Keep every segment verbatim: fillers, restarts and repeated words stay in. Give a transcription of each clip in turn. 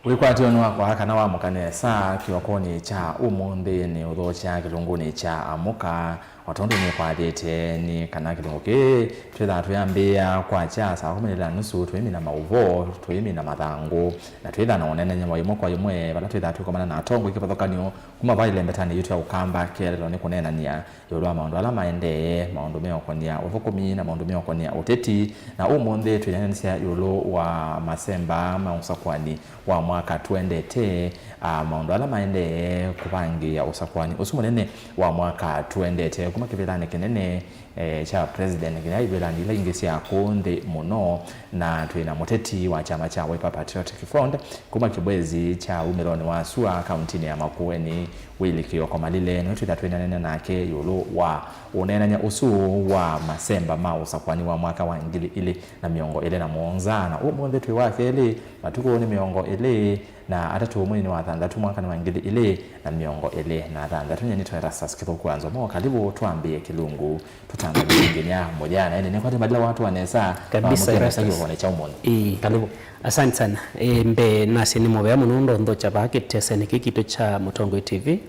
Wĩkwatyo nĩ wakwa kana wamũka nesa kĩokonĩ kya ũmũnthĩ, nĩ ũthokya kĩlungunĩ kya Amũka. O tondũ nĩkwathĩte nĩ kana kĩlungu kĩĩ twĩthaa twĩambĩĩa kwakya saa kũmi na ilĩ na nusu, tũimina maũvoo, tũimina mathangũ, na twĩthaa na ũneenany'a wa ĩmwe kwa ĩmwe vala twĩthaa twĩkomana na atongoi kĩvathũkany'o kuma va ĩlembetanĩ yitũ ya Ũkamba, kĩeleelo nĩ kũneenany'a ĩũlũ wa maũndũ ala maendee, maũndũ meũkonĩa ũthũkũmi na maũndũ meũkonĩa ũteti. Na ũmũnthĩ twĩneenanĩsya ĩũlũ wa masemba ma ũsakwani wa mwaka tũendete, a, maũndũ ala maendee kũvangĩĩa ũsakwani ũsu mũnene wa mwaka tũendete, kuma kĩvĩlanĩ kĩnene, e, kya president nginya ivĩlanĩ ila ingĩ sya kũũ nthĩ mũno. Na twĩ na mũteti wa kyama kya Wiper Patriotic Front kuma kĩbwezi kya umĩlonĩ wa sua kauntinĩ ya Makueni, Willy Kioko Malile, nĩwe twĩtha twĩneenany'a nake ĩũlũ wa ũneenany'a ũsu wa masemba ma ũsakwani wa mwaka wa ngili ilĩ na mĩongo ĩlĩ na mũonza. Na ũmũnthĩ twĩ wa kelĩ, matukũ nĩ mĩongo ĩlĩ na atatũ, mweinĩ wa thanthatũ, mwaka nĩ wa ngili ilĩ na mĩongo ĩlĩ na thanthatũ. Nyie nĩtwa Erastus Kĩthũku wa Nzomo. Karibu twambĩe kĩlungu tũtangathie nginya mũthya. Na ĩndĩ nĩkwatĩ Malila watũa nesa, kabisa, wamũkĩe nesa Erastus. Kĩwone kya ũmũnthĩ. Ĩĩ. Karibu. Asante sana. E, mbee nasye nĩ mũvea mũno ũndũ nthokya vaa kĩtesenĩ kĩĩ kitũ kya Mũtongoi T V.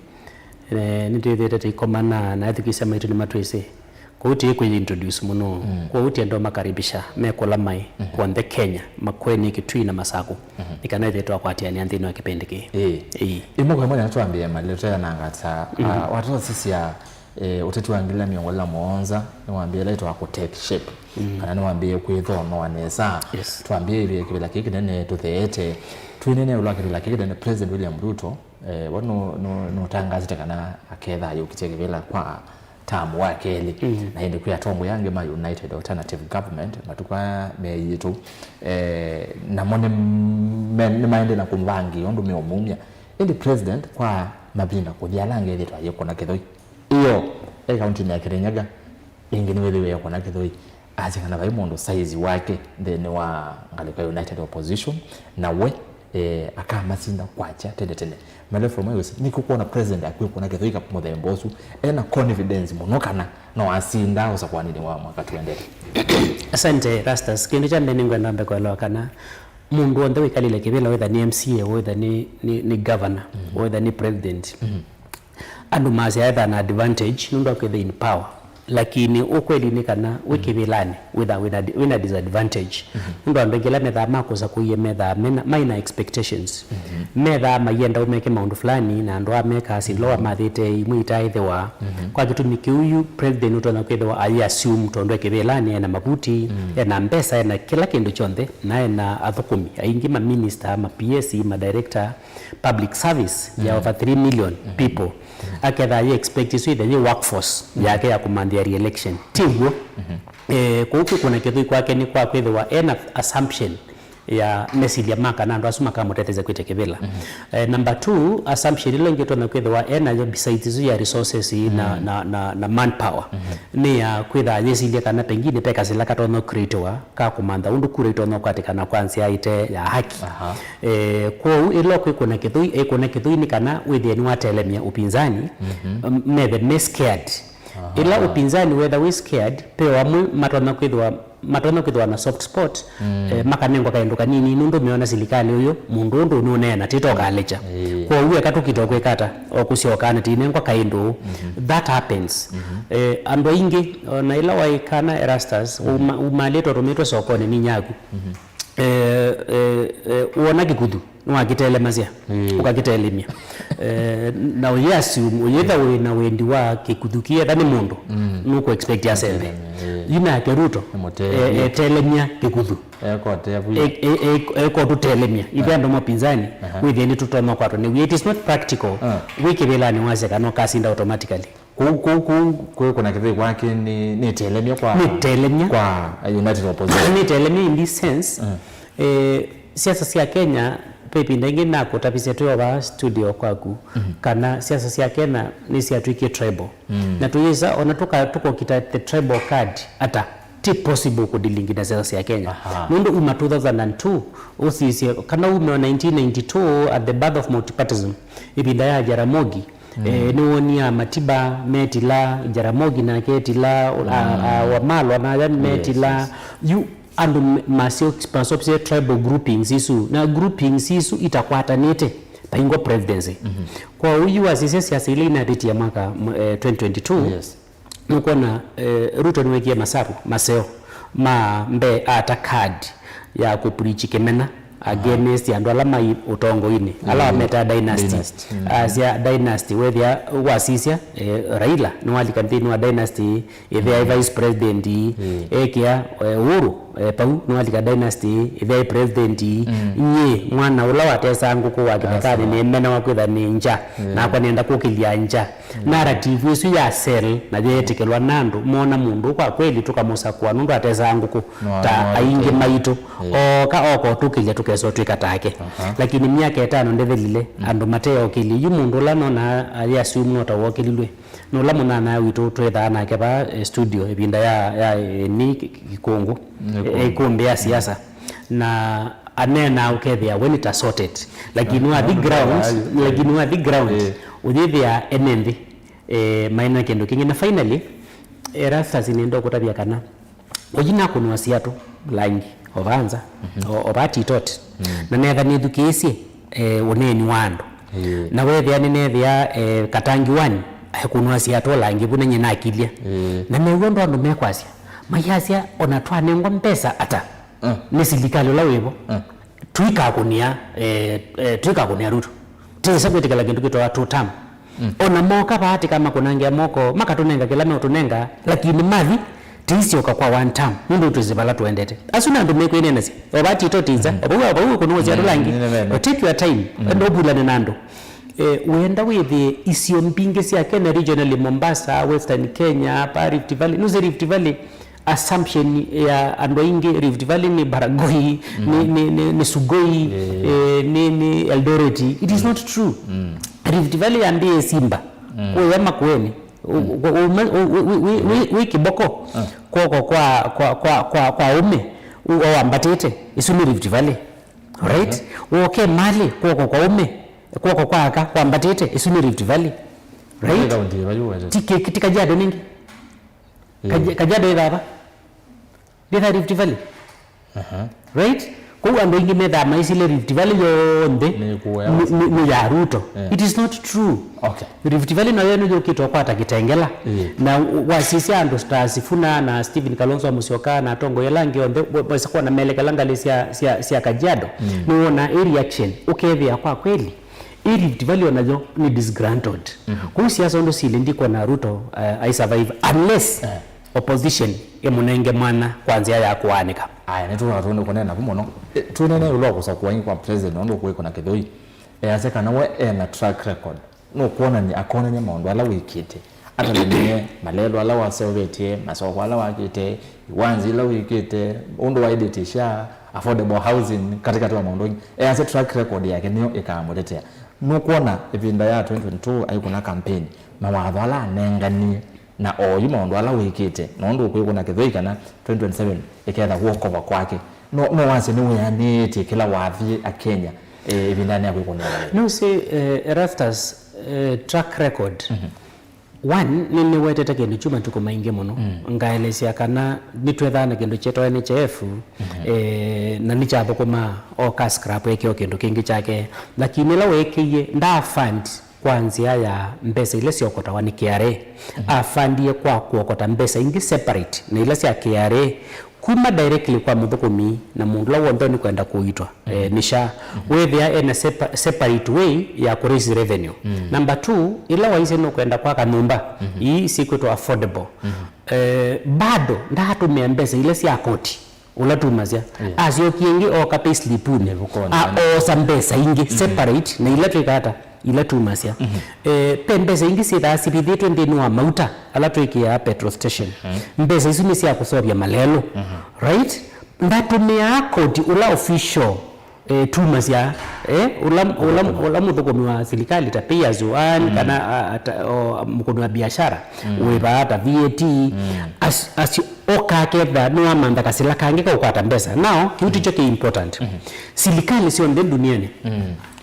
E, nĩtwĩthĩte tũikomana na ethukĩĩsya maitũ nĩmatwĩsĩ. Kwoou tĩĩ kwĩ introduce mũno. Mm. Kwoou tienda makaribisha mekũla maĩ, mhm, kwonthe Kenya, Makueni, Kitui na Masaku. Mhm. Nĩ kana ĩthĩe twakwatĩanĩa nthĩnĩ wa kĩpindi kĩĩ. Ĩĩ. Ĩĩ. Ĩmwe kwa ĩmwe na twambĩe Malila tũyanangata, mhm, ah, watũsisya, eh, ũteti wa ngili na mĩongo ĩlĩ na mũonza nĩwambĩĩe ĩla ĩtawa kũ take shape. Mm. Kana nĩwambĩĩe kwĩthoonoa nesa. Yes. Twambĩĩe kĩvĩla kĩĩ kĩnene tũtheete. Twĩneenea ĩũlũ wa kĩvĩla kĩĩ kĩnene, President William Ruto, eh, we nũ-, nũ-, nũtangaasĩte kana aketha ayũkĩtye kĩvĩla kwa term wa kelĩ. Mm. Na ĩndĩ kwĩ atongoi angĩ ma United Alternative Government matukũ aa meĩĩtu, eh, namo nĩ me-, nĩmaendee na kũmvangĩĩa ũndũ meũmumya. Ĩndĩ president kwa mavinda kũthi ala angĩ ethĩĩtwe ayĩkũna kĩthũi. Ĩyo e kauntinĩ ya Kirinyaga, ĩngĩ nĩwĩthĩwe ekũna kĩthũi. Asya kana vai mũndũ size wake nthĩnĩ wa ngalĩko ya United Opposition, na we, eh, akamasinda kwakya tene tene. Malila from West, nĩkĩ ũkwona president akwĩkũna kĩthũi ka mũthemba ũsu? Ena confidence mũno kana no asinda ũsakwani-inĩ wa mwaka tũendete? Asante, Erastus. Kĩndũ kya mbee nĩngwenda mbe kũelewa kana mũndũ w'onthe wĩkalĩle kĩvĩla, whether nĩ M C A, whether nĩ, nĩ, nĩ governor, mhm, whether nĩ president, mhm, andũ masya etha na advantage nũndũ akwĩtha in power. Lakini ũkweli nĩ kana wĩ, mm, kĩvĩlanĩ, wĩtha wĩna, wĩna disadvantage. Mhm. Nũndũ andũ aingĩ ala methaa makũsa kũie methaa mena, maina expectations. Mhm. Methaa maienda ũmeke maũndũ fulani, na andũ aa mekaa syĩndũ, mhm, mathĩte imwe itaaĩthĩwa. Mhm. Kwa kĩtumi kĩu yu president ũtonya kwĩthĩwa ayĩ assume tondũ e kĩvĩlanĩ, ena mavuti, mm, ena mbesa, ena kĩla kĩndũ kyonthe, na ena athũkũmi aingĩ, ma minister, ma P S, ma director, public service ya, mhm, over three million, mhm, people. Mhm. Aketha yĩ expect isu ithe yĩ workforce, mhm, yake ya kũmanthĩa re-election. Ti w'o. Mhm. Eh, kũu kwĩkũna kĩthũi kwake nĩ kwa kwĩthĩwa ena assumption ya mesilya ma kana andũ asu makamũtethesya kwĩtya kĩvĩla. Mhm. Eh, number two, assumption ĩla ĩngĩ ũtonya kwĩthĩwa enayo besides isu ya resources na, mhm, na, na, na manpower, mhm, nĩ ya kwĩtha yĩsilya kana pengine pe kasila katonya createwa ka kũmantha ũndũ kura itonya ũkwatĩkana kwa nzĩa ĩte ya haki. Aha. Eh, kwoou ĩla ũkwĩkũna kĩthũi, ĩkũna kĩthũi nĩ kana wĩthĩe nĩwatelemya ũpinzani, mhm, m-, methe me scared. Aha. Ĩla ũpinzani wetha wĩ scared, pe o amwe matonya kwĩthĩwa, matonya kwĩthĩwa na soft spot, mm, eh, makanengwa kaĩndũ kanini nũndũ meona silikalĩ ũyũ, mũndũ ũndũ nũneena, tĩtokalĩkya. Ĩĩ. Kwoou eka tũkita kwĩkata, o kũsyoka na tinengwa kaĩndũ. Mhm. That happens. Mhm. Eh, andũ aingĩ, o na ĩla waĩ kana Erastus, mhm, uma-, umalĩtwe ũtũmĩtwe sokonĩ nĩ nyaku. Mhm. Eh, eh, eh, wona kĩkuthu, nĩwakĩtelemasya, mm, ũkakĩtelemya. Eh, na ũyĩ assume, ũyĩtha wĩ na wendi wa kĩkuthu kĩetha nĩ mũndũ, mm, nũkũ expect asembe. Ĩĩ. Yu nake Ruto, nĩmũtelemya, eh, etelemya kĩkuthu. Ekote avuya. E-, e-, e-, ekotũtelemya. Ithe, ah, andũ mapinzani, aha, wĩthĩe nĩtũtonya kwatwa nĩ wia. It is not practical. Ah. Wĩ kĩvĩlanĩ wasya kana ũkasinda automatically. Kũu, kũu, kũu, kũu kwĩkũna kĩthũi kwake nĩ, nĩ ĩtelemya kwa, nĩ ĩtelemya kwa United Opposition. Nĩ ĩtelemya in this sense. Mm. Eh, siasa sya Kenya, ve ĩvinda ĩngĩ nakũtavisya twĩ o vaa studio kwaku, mm, kana siasa sya Kenya nĩsyatw'ĩkie tribal. Mm. Na tũyĩsa, ona tũka-, tũkokita the tribal card ata, ti possible kũdealingi na siasa sya Kenya. Aha. Nũndũ uma two thousand and two, ũsisye, kana ume o nineteen ninety-two at the birth of multipartism, ĩvinda ya Jaramogi, mm, eh, nĩwonia Matiba metila, Jaramogi nake etila, a, mm, a, Wamalwa naya, yes, metila. Yes. Yu andũ me- masyo- maseũvisye tribal groupings isu, na groupings isu itakwatanĩte, paingwa presidency. Kwa ũu yu wasisya siasa ila inavĩtie mwaka m- eh, twenty twenty-two, Yes. Nũkwona, eh, Ruto nĩwekie masavu maseo ma mbee ata card ya kũpreach kĩmena against andũ ala mai ũtongoinĩ, ala wametaa dynasty. Dynasty. Asya dynasty, wethĩa wasisya, eh, Raila nĩwalika nthĩnĩ wa dynasty, ĩthĩa vice president, ekĩa, eh, Uhuru, eh, pau nĩwalika dynasty, ĩthĩa president, nyie mwana ũla watesaa ngũkũ wa kĩthekanĩ nĩmenewa kwĩtha nĩ ngya, nakwa nĩenda kũkĩlya ngya. Narrative ĩsu ya sell na yeetĩkĩlwa na andũ, moona mũndũ kwa kweli tũkamũsakũa nũndũ atesaa ngũkũ ta aingĩ maitũ. Ooka, oka ũtũkĩlya tũkesa ũtwĩka take. Lakini myaka ĩtano ndĩthelile, andũ mateokĩlye. Yu mũndũ ũla nonaa ayĩ assume no ta wokĩlilw'e nĩ ũla mũnyanyae witũ twĩthaa nake vaa, eh, studio ĩvinda ya, ya, eh, ni kĩ- kĩkũngũ, eh, ĩkũmbĩ ya siasa. Na aneenaa ũkethĩa we nĩ ta sorted. Lakini wathi ground, lakini wathi ground, ũyĩthĩa ene nthĩ, eh, maĩ na kĩndũ kĩngĩ. Na finally, Erastus, nĩenda ũkũtavya kana ũyi nakũnwa siatũ langi, ova nza, o- ova titoti. Na netha nĩthukĩĩsye, eh, ũneeni wa andũ. Na wethĩa nĩnethĩa, eh, Katangi one ekũnwa siatũ langi vu na nyie nakilya. Na new'a ũndũ andũ mekwasya, mayasya ona twanengwa mbesa ata nĩ silikalĩ ũla wĩvo, tuikakũnĩa, eh, eh, tuikakũnĩa Ruto. Tĩsa kwĩtĩkĩla kĩndũ kĩtawa two term. Ona moka vaa tĩkamakũnangĩa moko, makatũnenga kĩla meũtũnenga, lakini mathi tĩisyoka kwa one term, nũndũ twĩsĩ vala tũendete. Asu nĩ andũ mekwĩnenasya, o vaa tito tĩsa, o vau, o vau kũnũũsya andũ langi. But take your time, enda ũvulane na andũ. Eh, wenda wĩthĩe isio mbingĩ sya Kenya regionally, Mombasa, Western Kenya, pa Rift Valley, nũsĩ Rift Valley, assumption ya andũ aingĩ Rift Valley nĩ Baragoi, nĩ, nĩ, nĩ, nĩ Sugoi, eh, nĩ, nĩ Eldoret. It is not true. Rift Valley yambĩĩe Simba, kũya Makueni, ũ- ũ- ũme- ũ- wĩ- wĩ- wĩ- wĩ- wĩ Kĩboko, kwoko kwa, kwa, kwa, kwa, kwa ũme, ũ- o wambatĩte, isu nĩ Rift Valley. Right? Woke Mali, kwoko kwa ũme, kwoko kwa aka, wambatĩte, isu nĩ Rift Valley. Right? Nĩ kaunti ĩva yu wetete? Ti Ki- ti Kajiado nĩngĩ? Kaji- Kajiado ĩthava? Ndĩtha Rift Valley? Right? Kwoou andũ aingĩ methaa maisile Rift Valley yonthe nĩ, nĩ, nĩ ya Ruto. It is not true. Okay. Rift Valley nayo ĩno yũkĩte ũkwata Kitengela. Na wasisya andũ ta Sifuna na Stephen Kalonzo Musyoka na atongoi ala angĩ onthe, wesa kwona melekela ngalĩ sya, sya, sya Kajiado. Nĩwona ĩ reaction, ũkethĩa kwa kweli ĩ Rift Valley onayo nĩ disgruntled. Kwoou siasa ũndũ sili, ndikwona Ruto, eh, ai survive unless opposition ĩmũnenge mwanya kwa nzĩa ya kũaanĩka. Aya, nĩtũna tũndũ kũneena vu mũno. E, tũnene ĩũlũ wa kũsakũa kwa president, ũndũ kũĩkũna Kĩthũi. Easya kana we ena track record. Nũkwonany'a, akonany'a maũndũ ala wĩkĩte. Atalĩmie malelũ ala waseũvĩtye, masoko ala wakĩte, iwanzi ila wĩkĩte, ũndũ waĩlĩtye SHA, affordable housing, katĩkatĩ wa maũndũ angĩ. Easya track record yake nĩyo ĩkamũtetea. Nũkwona ĩvinda ya twenty twenty-two aikũna campaign, mawatho ala anenganie, na oyu maũndũ ala wĩkĩte, na ũndũ ũkwĩkũna Kĩthũi kana twenty twenty-seven ĩketha kuokova kwake. No, no wasye nĩwĩanĩĩtye kĩla wathi Akenya, eh, ĩvindanĩ ya kwĩkũnĩa. Nũsĩ, eh, Erastus, eh, track record. One, nĩ, nĩwetete kĩndũ kyu matukũ maingĩ mũno. Ngaelesya kana nĩtwethaa na kĩndũ kyĩtawa N H I F, eh, na nĩkyathũkũmaa, oka scrap ekeo kĩndũ kĩngĩ kyake. Lakini ĩla weekĩie, ndaa fund kwa nzĩa ya mbesa ila syokotawa nĩ K R A. Afandie kwa kuokota mbesa ingĩ separate na ila sya K R A, kuma directly kwa mũthũkũmi na mũndũ ũla w'onthe nĩkwenda kũitwa, eh, nĩ SHA. Wĩthĩa ena sepa- separate way ya kũraise revenue. Number two, ila waisye nũkwenda kwaka nyũmba, ii sikwĩtwa affordable. Eh, bado ndaatũmĩa mbesa ila sya koti. Ũla tumasya. Asyokie ĩngĩ oka payslip-unĩ. Oosa mbesa ingĩ separate na ila twĩka ata, ila tumasya. Eh, pe mbesa ingĩ syĩthaa sivithĩtwe nthĩnĩ wa mauta ala twĩkĩaa petrol station. Mbesa isu nĩ sya kũseũvya malelũ. Right? Ndatũmĩaa koti ũla official, eh, tumasya, eh, ũla, ũla, ũla mũthũkũmi wa silikalĩ ta pay as you earn, kana, a, a, ta, o, mũkũni wa biashara, wĩvaa ta V A T, as- asyo oka aketha nĩwamantha kasila kangĩ kaũkwata mbesa. Now, kĩu tikyo kĩ important. Silikalĩ syonthe ndunianĩ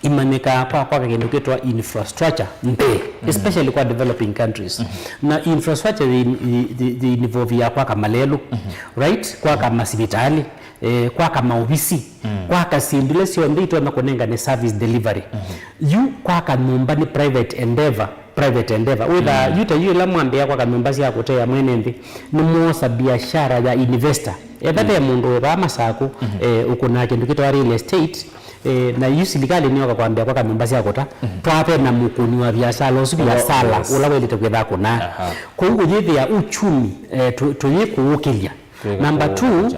imanyĩkaa kwa kwaka kĩndũ kĩtwa infrastructure mbee, especially kwa developing countries. Na infrastructure they, they, they involve ya kwaka malelũ, right? Kwaka masivitalĩ, eh, kwaka maovisi, kwaka syĩndũ ila syonthe itonya kũnengane service delivery. Yu kwaka nyũmba nĩ private endeavor, private endeavor. Wĩtha yu ta yu ĩla mwambĩĩa kwaka nyũmba sya kũtea mwene nthĩ, nĩmwosa biashara ya investor. Etha ve mũndũ wĩ vaa Masakũ, eh, ũkũnaa kĩndũ kĩtawa real estate, eh, na yu silikalĩ nĩyoka kwambĩĩa kwaka nyũmba sya kũta, twave na mũkũni wa biashara ũsu, biashara ũla waĩlĩte kwĩtha kũnaa. Kwoou ũyĩthĩa uchumi, eh, tũ- tũyĩkũũkĩlya. Number two,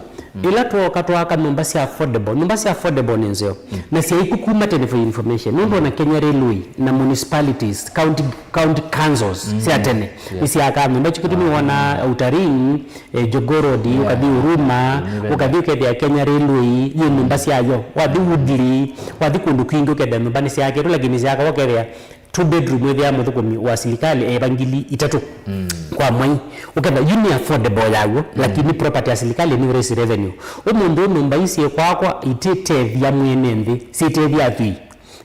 ĩla twooka twaaka nyũmba sya affordable, nyũmba sya affordable nĩ nzeo. Na syaĩ ku kuma tene for information. Nũndũ ona Kenya Railway na municipalities, county, county councils sya tene, nĩsyaakaa nyũmba. Ĩkyo kĩtumi wona Outer Ring, eh, Jogoo Road, ũkathi Huruma, ũkathi ũkethĩa Kenya Railway yĩ nyũmba syayo. Wathi Woodley, wathi kũndũ kwingĩ ũkethĩa nyũmba nĩsyaakĩtwe, lakini syaakawa ũkethĩa two bedroom wĩthĩa mũthũkũmi wa silikalĩ eva ngili itatũ kwa mwei. Ũketha yu nĩ affordable yaw'o, lakini property ya silikalĩ nĩ raise revenue. Ũmũnthĩ ũũ nyũmba ii syĩ kwakwa itĩtethya mwene nthĩ, syĩtethya athwii.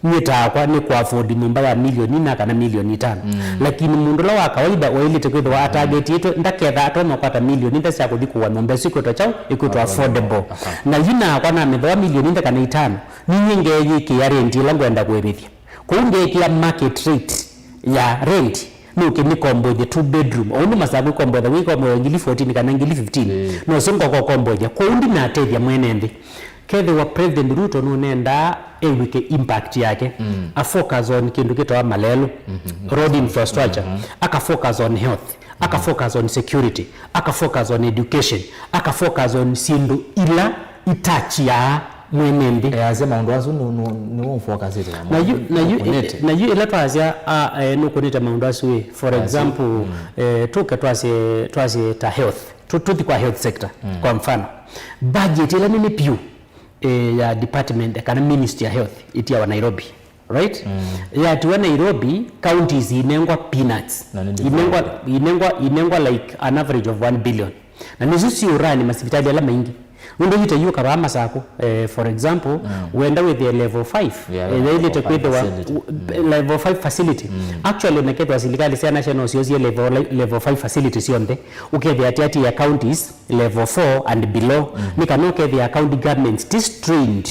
Nyie takwa nĩ kũ afford nyũmba ya milioni ina kana milioni itano. Lakini mũndũ ũla wa kawaida waĩlĩte kwĩthĩwa atargetĩtwe, ndaketha atonya kwata milioni nthe sya kũthi kũwa nyũmba ĩsu ĩkwĩtwa kyaũ? Ĩkwĩtwa affordable. Na yu nakwa namĩthooa milioni nthe kana itano, ninyie ngeeyĩkĩa rent ĩla ngwenda kũĩvĩthya. Kwoou ngeekĩa market rate ya rent, nũke nĩkomboethye two bedroom. O ũndũ Masakũ ĩkomboethaw'a, ĩkomboethwa ngili fourteen kana ngili fifteen. No ũsu ngoka ũkomboethya. Kwoou ndinatethya mwene nthĩ. Kethĩwa President Ruto nũnendaa ew'ĩke impact yake, a focus on kĩndũ kĩtawa malelũ, road infrastructure, aka focus on health, aka focus on security, aka focus on education, aka focus on syĩndũ ila itachiaa mwene nthĩ. Easya maũndũ asu nĩ- nĩ- nĩw'o ũfocusĩte namo. Na yu, na yu, Ũkũnĩte. Na yu ĩla twasya, ah, eh, nũkũnĩte maũndũ asu ĩ, for example, eh, tũke twasye, twasye ta health. Tũ- tũthi kwa health sector, kwa mfano. Budget ĩla nene piũ, eh, ya department kana ministry ya health ĩtiawa Nairobi, right? Yatiwa Nairobi, counties inengwa peanuts. Na nĩ inengwa, inengwa, inengwa like an average of one billion. Na nĩsu siũrani masivitali ala maingĩ. Nũndũ yu ta yu kavaa Masakũ, eh, for example, wenda wĩthĩe level five, eh, yaĩlĩte kwĩthĩwa u- level five facility. Actually, ũnakethĩwa silikalĩ sya national syosie level, level five facility syonthe, ũkethĩa ati ati ya counties level four and below, nĩ kana ũkethĩa county governments ti strained.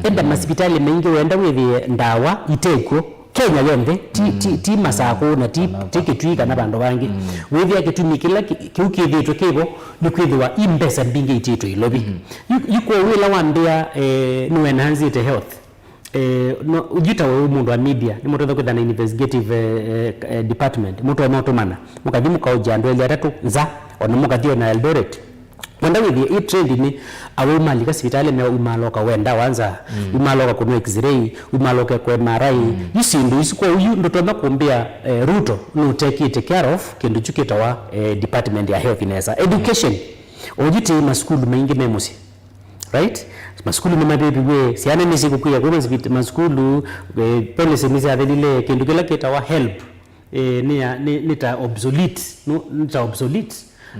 Enda masivitali maingĩ wenda wĩthĩe ndawa itekw'o, Kenya yonthe, ti, ti, ti Masakũ na ti, ti Kitui kana vandũ vangĩ. Wĩthĩa kĩtumi kĩla ki- kĩu kĩthĩtwe kĩvo nĩ kwĩthĩwa i mbesa mbingĩ itiĩtwe ilovi. Yu, yu kwoou ĩla wambĩa, eh, nũenhansĩte health. Eh, no, yu ta we wĩ mũndũ wa media, nĩ mũtonya kwĩthĩa na investigative, eh, eh, eh, department, mũtonya ũtũmana, mũkathi mũkaũngya andũ elĩ atatũ nza, ona mũkathi ona Eldoret. Wenda wĩthĩe ĩ trend nĩ awau malika sivitalĩ mea umaloka wenda wa nza, umaloka kũnwa x-ray, umaloka kwa M R I. Yu syĩndũ isu, kwoou yu ndũtonya kũmbĩa, eh, Ruto nũtekĩte care of kĩndũ kyu kĩtawa, eh, department ya health nesa. Education, oyu ti masukulu maingĩ me mũsyĩ, right? Masukulu nĩmavĩviw'e, syana nĩsyĩkũkw'ĩa kuma sivit- masukulu, eh, policy nĩsyathelile, kĩndũ kĩla kĩtawa help, eh, nĩ ya- nĩ- nĩ ta obsolete, no, nĩ ta obsolete.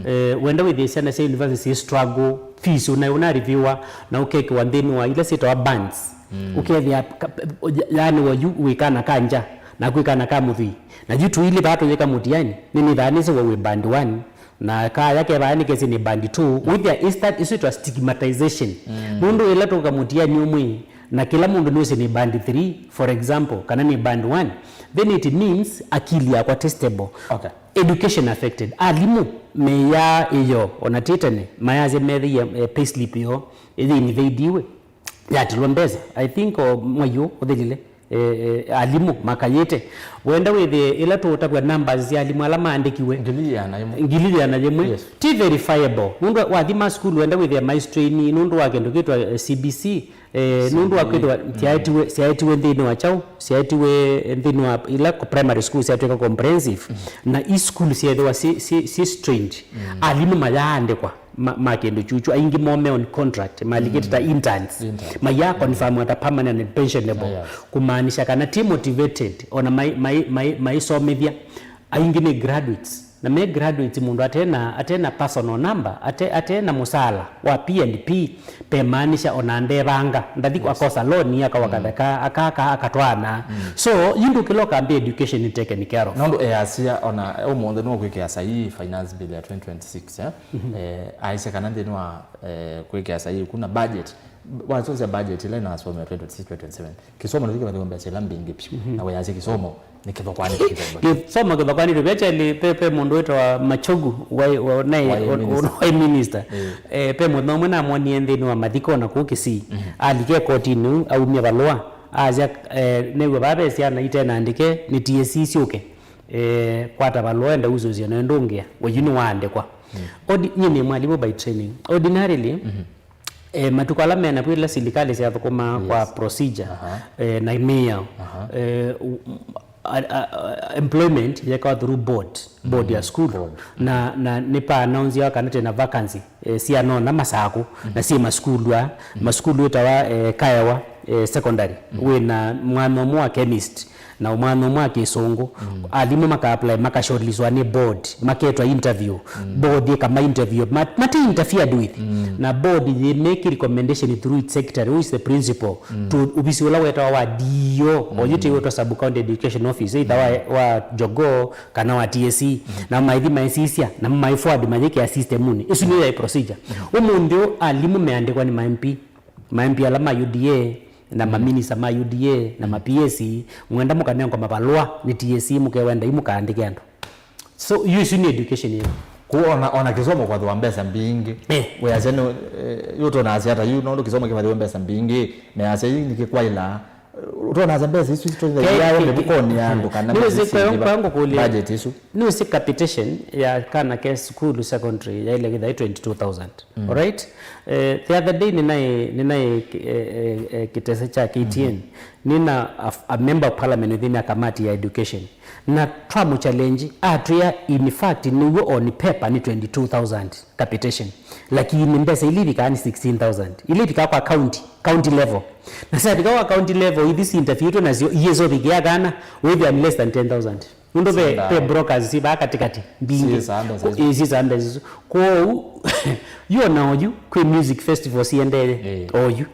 Eh, wenda wĩthĩe syana sya university syĩ struggle, fees ũna- ũnariviwa, na ũkekĩwa nthĩnĩ wa ila syĩtawa bands. Ũkethĩa ka- ya- yaani wa yu wĩ kana ka nja, na kwĩ kana ka mũthwii. Na yu tũilĩ vaa tũyĩka mũtiani, nĩnĩthaa nĩsĩ wa wĩ band one, na kaya ke vaa nĩkesĩ nĩ band two. Wĩthĩa ĩ start- ĩsu ĩtwa stigmatization. Nũndũ ĩla tũka mũtiani ũmwe, na kĩla mũndũ nĩwĩsĩ nĩ band three, for example, kana nĩ band one, then it means akili yakwa ti stable. Okay. Education affected. Alimũ meyaa ĩyo, ona ti tene, mayasya methĩie, eh, payslip yoo ĩyĩ invadiwe, yatilwe mbesa. I think o mwai ũũ ũthilile, eh, eh, alimũ makayĩte. Wenda wĩthĩe ĩla tũũtavw'a numbers sya alimũ ala maandĩkiwe, ngili ĩana yĩmwe. Ngili ĩana yĩmwe. Yes. Ti verifiable. Nũndũ wathi ma sukulu wenda wĩthĩa mai strain nũndũ wa kĩndũ kĩtwa, eh, C B C. Eh, nũndũ wa kwĩthĩwa syaetiwe, syaetiwe nthĩnĩ wa kyaũ, syaetiwe nthĩnĩ wa ila ko- primary school syatwĩka comprehensive, na i sukulu syeethĩwa si, si, si strained. Alimũ mayaandĩkwa ma, ma kĩndũ kyukyu, aingĩ moo me on contract, malikĩte ta interns. Interns. Maya confirm ata permanent and pensionable. Yes. Kumaanisha kana ti motivated, ona mai, mai, mai, maisomethya, aingĩ nĩ graduates. Na me graduates mũndũ atena, atena personal number, ate, atena mũsala wa P and P, pemaanisha ona ndevanga, ndathi Yes. akosa loan, akawa Mm. katheka, akaka, akatwana. Mm. So, yu ndũkĩla ũkambĩa education is taken care of. Nũndũ easya ona ũmũnthĩ nũkwĩkĩa sahihi finance bill ya twenty twenty-six, eh? Eh, aisye kana nthĩnĩ wa, eh, kwĩkĩa sahihi kuna budget, wasũsya budget ĩla ĩnasomea twenty twenty-six, twenty twenty-seven. Kĩsomo nĩkyo kĩvathĩwe mbesa ila mbingĩ vyũ. Mhm. Na wĩyasya kĩsomo nĩ kĩthokwanĩte kĩthemba kĩu. Kĩsomo kĩthokwanĩte. Actually, pe, pe mũndũ wĩtawa Machogu, wai, wa, naĩ, Wai wa, minister. Wai minister. Eh. Eh, pe mũthenya ũmwe namwonie nthĩnĩ wa mathiko na kũu Kisii. Mhm. Alike kotinĩ, aumia valũa, asya, eh, nĩw'o vaa ve syana itenaandĩke, nĩ T S C syũke. Eh, kwata valũa, enda usũsya na ndũngĩa. We, yu nĩwaandĩkwa. Mm. Ordi-, nyie nĩ mwalimũ by training. Ordinarily, Mhm. Eh, matukũ ala mena vo ila silikalĩ syathũkũmaa kwa Yes. procedure, Aha. eh, na mĩao. Aha. Eh, u-, a, a, a, employment yekawa through board, board ya Mm. school. Board. Na, na nĩpa announcewa kana twĩna vacancy, eh, syanona Masaku, na syĩ masukulu aa, masukulu ĩtawa, eh, Kaewa, eh, secondary. Wĩna mwana ũmwe wa chemist, na mwana ũmwe wa kĩsũngũ. Mm. Alimũ maka apply, maka shortlistwa nĩ board, maketwa interview. Mm. Board ĩkama interview, ma-, mate interfered with. Mm. Na board yĩ make recommendation through its secretary, who is the principal, Mm. to ũvisi ũla wetawa wa D E O, oyu Mm. tĩ wetwa sub county education office, either wa, wa Jogoo kana wa T S C. Mm. Na maithi maisisya, na mai forward mayĩkĩa system-unĩ. Ĩsu nĩyo yaĩ procedure. Mm. Ũmũnthĩ ũũ alimũ meandĩkwa nĩ ma M P. Ma M P ala ma U D A, na Mm. maminista ma U D A, na ma P A C, mwenda mũkanengwa mavalũa nĩ T S C, mũkewenda yu mũkaandĩke andũ. So, yu isu nĩ education ĩyo. Kũu ona, ona kĩsomo kwathĩwa mbesa mbingĩ. Eh. Wĩasya nĩ, eh, yu tũnasya ata yu, nũndũ kĩsomo kĩvathĩwe mbesa mbingĩ, measya yu nĩkĩkwaĩla. Tũnasya mbesa isu Ke-, itũthĩawa ke-, mĩvukonĩ ya andũ kana Nĩwĩsĩ mbesa kwa, isu kwa ngũkũlya, budget isu. Nĩwĩsĩ capitation ya kana ke sukulu secondary yaĩle kwĩthĩwa twenty-two thousand. Mm. Alright? Eh, the other day nĩnaĩ, nĩnaĩ, eh, eh, eh, kĩtese kya K T N. Mm-hmm. Nĩna a, a member of parliament within a kamati ya education. Na twamũchallenge, atwĩa, in fact, nĩw'o on paper nĩ twenty-two thousand capitation. Lakini mbesa ila ivikaa nĩ sixteen thousand. Ila ivikaa kwa county, county level. Na syavika kwa county level, ithi syinterviewĩtwe nasyo, iĩsovikĩa kana, wĩthĩa nĩ less than ten thousand. Nũndũ ve, Sanda. Ve brokers syĩ vaa katĩkatĩ, mbingĩ. Syĩsaa mbesa isu. Ĩĩ, syĩsaa mbesa isu. Kwoou, yu ona oyu, kwĩ music festival siendee, Ĩĩ. Oyu.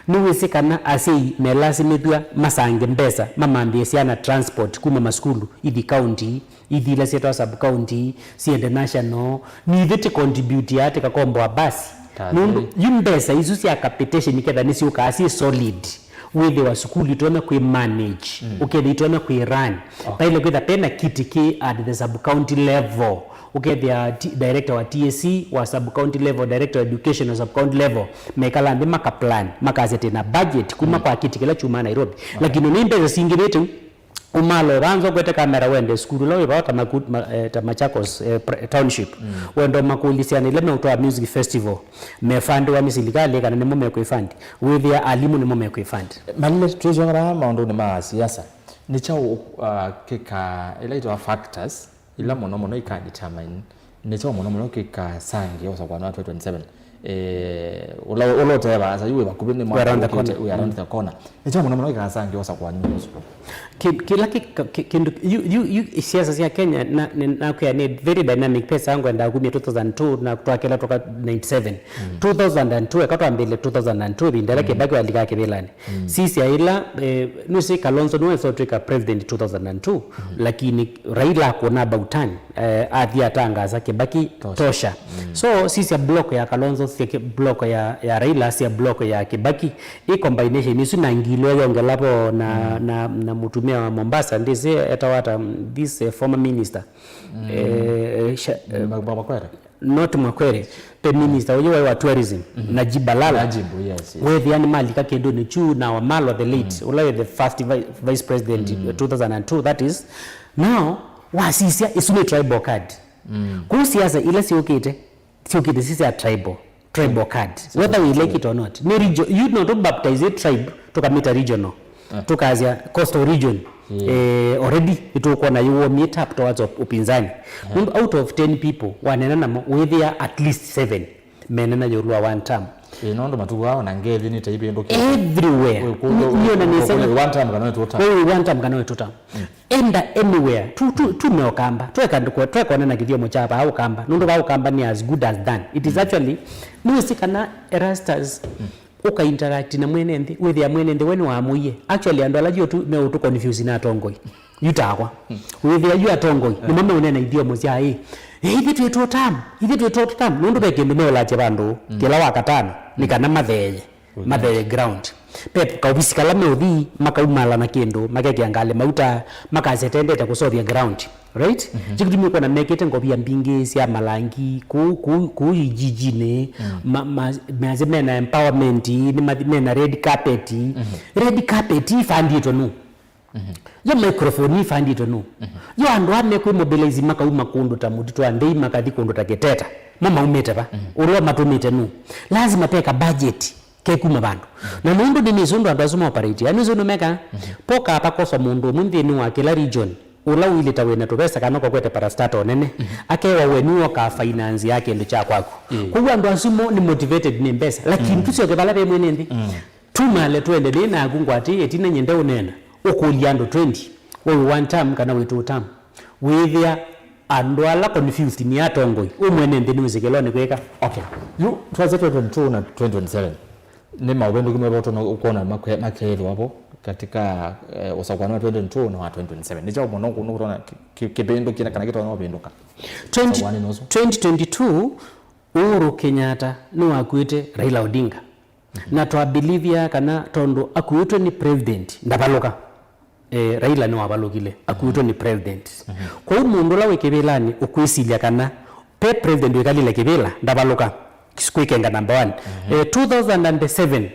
Nĩwĩsĩ kana asyai melasimĩthw'a masange mbesa, mamanthe syana transport kuma masukulu, ithi county, ithi ila syĩtawa sub county, siende national, nithe tĩ contribute aa tĩkakomboa basi. Ta Nũndũ, ĩĩ. Yu mbesa isu sya capitation ketha nĩsyũkaa syĩ solid. Wĩthĩwa sukulu itonya kwĩ manage, Mm. ũkethĩa itonya kwĩ run. Okay. Vaĩle kwĩtha pena kitĩ kĩ at the sub county level. Ũkethĩa ti-, director wa T S C wa sub county level, director wa education wa sub county level, mekala nthĩ maka plan, makasya twĩna budget kuma Mm. kwa kitĩ kĩla kyumaa Nairobi. Okay. Lakini nĩ mbesa singĩvĩte u-, Ũmalo vanza ũkwete kamera wende sukulu ũla wĩ vau ta Maku-, ma-, eh, ta Machakos, eh, pr-, Township. Mm. Wenda ũmakũlye syana ila meũtwaa music festival, mefandĩwa nĩ silikalĩ kana nĩmo mekwĩfandi. Wĩthĩa alimũ nĩmo mekwĩfandi. Malile twĩsyoka vaa maũndũnĩ ma siasa. Nĩ kyaũ, uh, kĩka, ila itawa factors, ila mũno mũno ika determine Nĩ kyaũ mũno mũno kĩkasangĩe ũsakũani wa twenty twenty-seven? Eh, ũla, ũla ũtee vaasa, yu wĩ vakuvĩ nĩ mwaka We around the ũkĩte, corner. We around Mm. the corner. Nĩ kyaũ mũno mũno kĩkasangĩe ũsakũani ũsu? Ki-, kĩla kĩka-, ki-, kĩndũ, yu, yu, yu, siasa sya Kenya, na, nĩ, nakwĩa nĩ very dynamic. Pesa ngwendaa kumia two thousand two, na twakĩla tũka ninety-seven. Mm. Two thousand and two, eka twambĩle two thousand and two, ĩvinda ĩla Mm. Kibaki walikaa kĩvĩlanĩ. Mm. Sisya ĩla, eh, nũsĩ Kalonzo nĩwesa ũtw'ĩka president two thousand and two, Mm. lakini Raila akũna about turn, eh, athi atangasa Kibaki Tosha. tosha. Mm. So, sisya block ya Kalonzo, sisya ki-, block ya, ya Raila, sisya block ya Kibaki, ĩ combination isu na ngilo yongela vo na, Mm. na, na mũtumĩa wa Mombasa, ndĩsĩ etawa ata, this, eh, former minister. Mm. Eh, eh, sha-, eh, Ma-, Ma-, Makwere? Not Makwere, pe minister ũyũ waĩ wa tourism, Mhm. Najib Balala. Najib, yes, yes. Wethĩa nĩmalika kĩndũnĩ kyu na Wamalwa the late, Mm. ũla wĩ the first vi-, vice president, Mm. two thousand and two, that is. Now, wasisya, ĩsu nĩ tribal card. Mm. Kũu siasa ila syũkĩte, syũkĩte si sya tribal, tribal card. Whether we like it or not. Nĩ regio-, you know, to baptize a tribe, tũkamĩta regional. Ah. Tũkasya coastal region, Yeah. eh, already nĩtũkwona you warm it up towards op-, upinzani. Yeah. Nũndũ out of ten people wanena namo, wĩthĩa at least seven menena ĩũlũ wa one term. Ĩ, nũndũ matukũ aa ona ngethi nĩtaivĩndũkĩte. Everywhere. Nĩona nĩsema one time kana two time. Wĩ one time kana two time. Enda anywhere. Tu, tu, tume Ũkamba. Tweka ndũkũ-, twekone na kĩthyomo kya vaa Ũkamba. Nũndũ vaa Ũkamba nĩ as good as done. It is actually, nĩwĩsĩ kana Erastus, ũka interact na mwene nthĩ, wĩthĩa mwene nthĩ we nĩwamũie. Actually, andũ ala yu tu meũtũ confuse na atongoi. Yu takwa. Wĩthĩa yu atongoi, nĩmo meũneena ithyomo sya ĩ. "Eh, ithyĩ twĩ two term, ithyĩ twĩ two term." Nũndũ ve kĩndũ meũlatya vandũ, kĩla wa katano, nĩ kana matheeye. Matheeye ground. Ve kaovisi kala meũthi, makaumala na kĩndũ, makekĩa ngalĩ mauta, makasya tendete kũseũvya ground. Right? Kyu kĩtumi ũkwona mekĩte ngovia mbingĩ sya malangi, kũu, kũu, kũu ijijinĩ, ma, ma, measya mena empowerment, nĩ mathi-, mena red carpet. Red carpet ĩvandĩtwe nũ? Yo microphone ĩvandĩtwe nũ? Yo andũ aa mekwĩmobilize makauma kũndũ ta mũtitũ wa Ndei makathi kũndũ ta Kĩteta, mo maumĩte va? Ũla ũmatũmĩte nũ? Lazima veka budget kekuma vandũ. Na nũndũ nĩnĩsĩ ũndũ andũ asu ma operate, yani ũsu nũmekaa, pokaa pakosa mũndũ ũmwe nthĩnĩ wa kĩla region, ũla ũilĩta wĩna tũvesa kana ũkakwete parastatal nene, akewa we nĩwe ũka finance ya kĩndũ kya kwaku. Kwoou andũ asu mo nĩ motivated nĩ mbesa, lakini tũsyoke vala ve mwene nthĩ. Tumale twende nĩ naku ngwatĩ ĩtina nyende ũneena, ũkũlya andũ twenty, we wĩ one term kana wĩ two term. Wĩthĩa andũ ala confused nĩ atongoi, ũ mwene nthĩ nĩwĩsĩ kĩla nĩ kwĩka. Okay. Yu twasya twenty twenty-two na twenty twenty-seven, nĩ maũvĩndũki meva ũtonya ũkwona makwe-, makeethĩwa vo katika, eh, ũsakũani wa twenty twenty-two na wa twenty twenty-seven? Nĩ kyaũ mũno ũkwona ki-, ki-, kĩvĩndũki na kana kĩtonya ũvĩndũka? Twenty, ũsakũani ũsu? Twenty twenty-two, Uhuru Kenyatta nĩwakuĩte Raila Odinga. Na twabilivia kana tondũ akuĩtwe nĩ president, ndavalũka. Eh, Raila nĩwavalũkile, akuĩtwe nĩ president. Kwoou mũndũ ũla wĩ kĩvĩlanĩ ũkwĩsilya kana pe president wĩkalile kĩvĩla, ndavalũka. Kwĩkenga number one. Eh, two thousand and seven,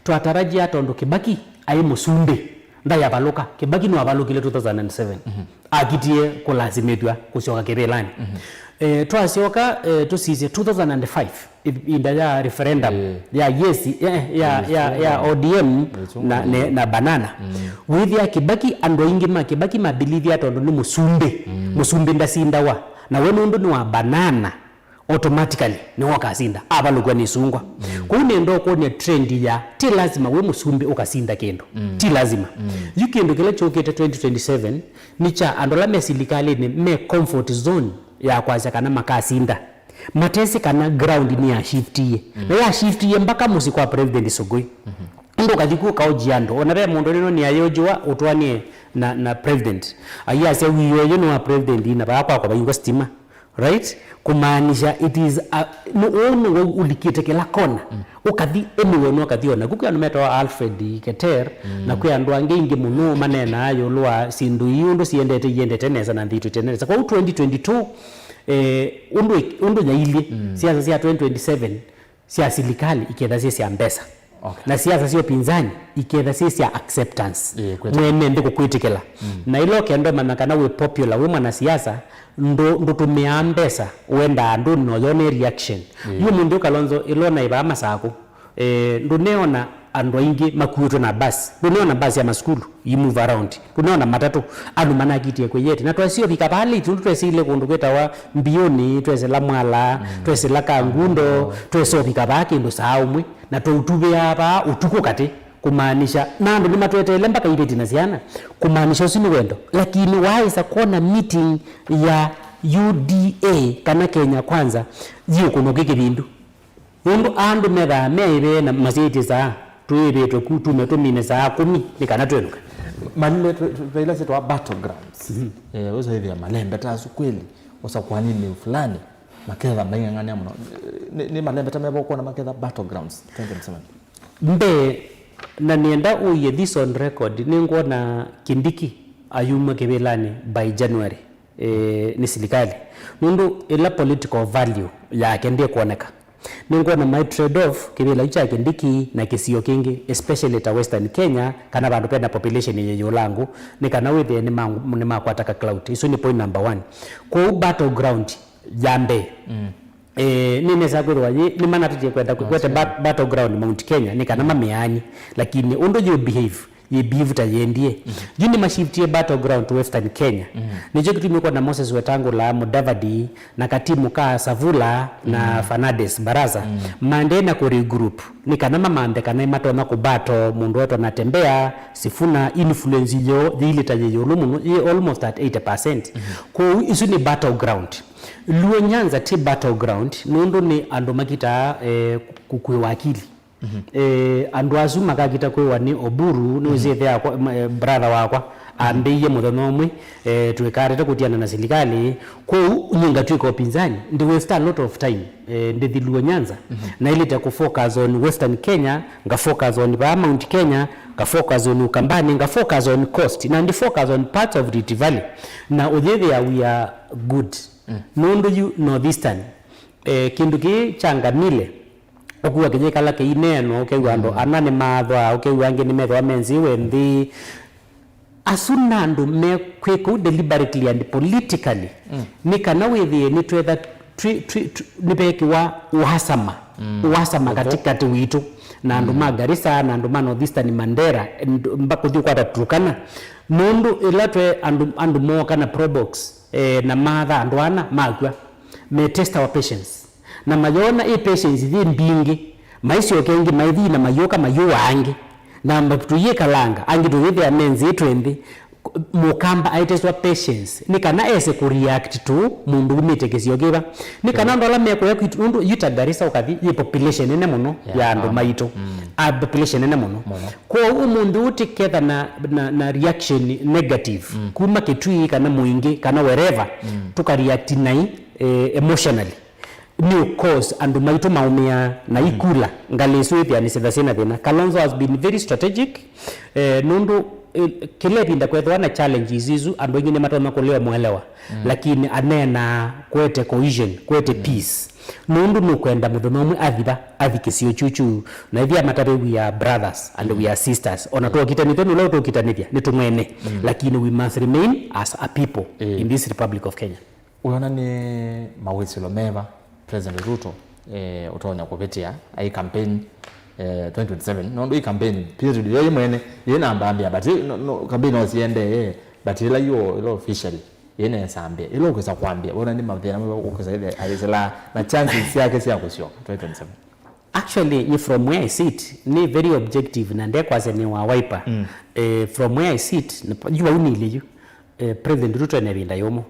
twatarajia tondũ Kibaki aĩ mũsumbĩ, ndayavalũka. Kibaki nĩwavalũkile two thousand and seven. Akitie kũlasimĩthw'a kũsyoka kĩvĩlanĩ. Eh, twasyoka, eh, tũsisye two thousand and five, ĩvinda ya referendum, eh, ya yes, eh, ya, ya, ya O D M na, ne, na Banana. Wĩthĩa Kibaki, andũ aingĩ ma Kibaki mabilivia tondũ nĩ mũsumbĩ. Mũsumbĩ ndasindawa. Na we nũndũ nĩ wa Banana, automatically nĩwe ũkasinda, avalũkw'a nĩ ĩsungwa. Kwoou nenda ũkwony'a trend ya ti lazima wĩ mũsumbĩ ũkasinda kĩndũ. Ti lazima. Yu kĩndũ kĩla kyũkĩte twenty twenty-seven nĩ kya andũ ala me silikalĩnĩ me comfort zone ya kwasya kana makasinda, matesĩ kana ground nĩyashiftie. Na yashiftie mpaka mũsyĩ kwa President Sugoi. Ũndũ ũkathi ku ũkaũjia andũ. Ona ve mũndũ nĩno nĩayũjĩwa ũtwanie na, na president. Ayasya wĩoo ũyũ nĩ wa president, na vaa kwakwa vaiũka stima. Right? Kumaanisha it is a, nĩ, ũũ nĩw'o ũlikĩte kĩla kona. Ũkathi anywhere nũkathi ona. Kũkwĩ andũ metawa Alfred Keter, na kwĩ andũ angĩ aingĩ mũno maneenaa ĩũlũ wa syĩndũ ii ũndũ siendete, iendete nesa na nthĩ itũ itenenesa. Kwoou twenty twenty-two, eh, ũndũ, ũndũ yailyĩ, siasa sya twenty twenty-seven, sya silikalĩ iketha syĩ sya mbesa. Okay. Na siasa sya upinzani iketha syĩ sya acceptance. Ĩĩ, kwĩtĩkĩla. Mwene nthĩ kũkwĩtĩkĩla. Na ĩla ũkenda ũmanya kana wĩ popular, wĩ mwanasiasa, ndũ-, ndũtũmĩaa mbesa, wendaa andũ na ũyone reaction. Ĩĩ. Yu mũndũ Kalonzo ĩla ũnaĩ vaa Masakũ, eh, ndũneona andũ aingĩ makuĩtwe na bus. Ndũneona bus ya masukulu i move around. Ndũneona matatũ. Andũ manakitie kwĩ yeti. Na twasio vika vaa late, nũndũ twesĩile kũndũ kwĩtawa Mbiũnĩ, twesĩla Mwala, twesĩla Kangundo, twesovika vaa kĩndũ saa ũmwe, na twautuvĩaa vaa ũtukũ katĩ, kumaanisha, na andũ nĩmatweteele mpaka iveti na syana, kumaanisha ũsu nĩ wendo. Lakini waaĩsa kwona meeting ya U D A kana Kenya Kwanza yĩũkũnwa kwĩ kĩvindu. Nũndũ andũ methaa meĩvĩe na masyaĩtye saa, twĩĩvĩtwe ku tume tũmine saa kũmi nĩ kana twĩnũke. Malile twaila syĩtawa battlegrounds. Eh, ũsaĩthĩa malembeta asu kweli, ũsakũaninĩ fulani, maketha maing'ang'ania mũno. Nĩ, nĩ malembeta meva ũkwona maketha battlegrounds twenty twenty-seven? Mbee, na nĩenda ũie this on record, nĩngwona Kindiki ayumw'a kĩvĩlanĩ by January, eh, nĩ silikalĩ. Nũndũ ĩla political value yake ndĩkwoneka. Nĩngwona my trade off kĩvĩla kyu kya Kindiki na kĩsio kĩngĩ, especially ta Western Kenya, kana vandũ vena population yĩ ĩũla ngũ, nĩ kana wĩthĩe nĩma-, nĩmakwata ka clout. Isu nĩ point number one. Kwoou battleground ya mbee, eh, nĩnesa kwĩthĩwa yĩ, nĩmanatĩtye kwenda kwĩkwete bat-, battleground Mount Kenya, nĩ kana mamĩaani. Lakini ũndũ yĩ behave, yĩ behave ta yendie. Yu nĩmashiftie battleground to Western Kenya. Nĩkyo kĩtumi ũkwona Moses Wetangula, Mudavadi, na katimu ka Savula na Fernandes Barasa maendee na kũregroup nĩ kana mamanthe kana nĩmatonya kũbattle mũndũ wetwa Natembeya, Sifuna, influence yo yĩilĩ ta yĩ ĩũlũ mũno, yĩ almost at eighty percent. Kwoou isu nĩ battleground. Luo Nyanza ti battleground nũndũ nĩ andũ makitaa, eh, kũkwĩwa akili. Eh, andũ asu makakita kwĩwa nĩ Oburu, nĩwĩsĩ ĩthe yakwa, ma- eh, brother wakwa ambĩie mũthenya ũmwe, eh, twĩkarĩte kũtiana na silikalĩ. Kwoou nyie ngatw'ĩka upinzani, ndi waste a lot of time, eh, ndithi Luo Nyanza. Nailĩte kũ focus on Western Kenya, nga focus on vaa Mount Kenya, nga focus on Ukambani, nga focus on coast, na ndi focus on parts of Rift Valley. Na ũyĩthĩa we are good. Nũndũ yu North Eastern, eh, kĩndũ kĩĩ kya ngamile, ũkua kĩyĩkala kĩineenwa, ũkew'a andũ ana nĩmathwa, ũkew'a angĩ nĩmethwa me nzĩwe nthĩ. Asu na andũ mekwĩka ũu deliberately and politically, nĩ kana wĩthĩe nĩtwetha twĩ- twĩ- twĩ- nĩvekĩwa uhasama, uhasama katikati witũ na andũ ma Garissa na andũ ma North Eastern Mandera, and mba kũthi ũkwata Turkana. Nũndũ ĩla twe andũ, andũ mooka na probox, eh, na matha andũ ana makw'a, me test our patience. Na mayona ĩ patience yĩ mbingĩ, maisyoka ĩngĩ, maithi na mayũka mayũa angĩ. Na mba- tũyĩkalanga, angĩ tũyĩthĩa me nzĩtwe nthĩ. Mũkamba aiteswa patience nĩ kana ese kũreact to mũndũ umĩte kĩsio kĩva. Nĩ kana andũ ala mekũya kwitũ, nũndũ yu ta Garissa ũkathi yĩ population nene mũno ya andũ maitũ. A population nene mũno. Kwoou ũmũnthĩ ũũ tĩketha na, na, na reaction negative kuma Kitui kana Mwingi kana wherever, tũkareact nai, eh, emotionally. Nĩ cause andũ maitũ maũmĩaa na ikula ngalĩ isu ithĩa nĩ syĩtha syĩna thĩna. Kalonzo has been very strategic, eh, nũndũ, eh, kĩla ĩvinda kwethĩwa na challenges isu andũ aingĩ nĩmatonya kũlea mwelewa, lakini aneenaa kwete cohesion, kwete peace, nũndũ nũkwenda mũthenya ũmwe athiva athi kĩsio kyuchu na ithia matave we are brothers and we are sisters, ona tũkitanĩthya nũla ũtũkitanĩthya nĩ tũmwene, lakini we must remain as a people in this Republic of Kenya. Wĩona nĩ mawĩsĩlo meva President Ruto, eh, ũtonya kũvĩtĩa ai campaign, eh, twenty twenty-seven? Nũndũ ĩ campaign period yo yĩ mwene yĩ na mbambĩa, but ĩ- no, no, campaign no siendee, but ĩla yo ĩla officially yĩ nesa mbĩa, ĩla ũkwĩsa kwambĩa, wĩona nĩ mathĩna meva ũkwĩsa ĩthĩa ayĩsĩla na chances syake sya kũsyoka twenty twenty-seven? Actually, nyi from where I sit, nĩ very objective na ndekwasya nĩ wa Wiper. Eh, from where I sit, nĩ- yu vau nĩilye yu. Eh, President Ruto ena ĩvinda yũmũ.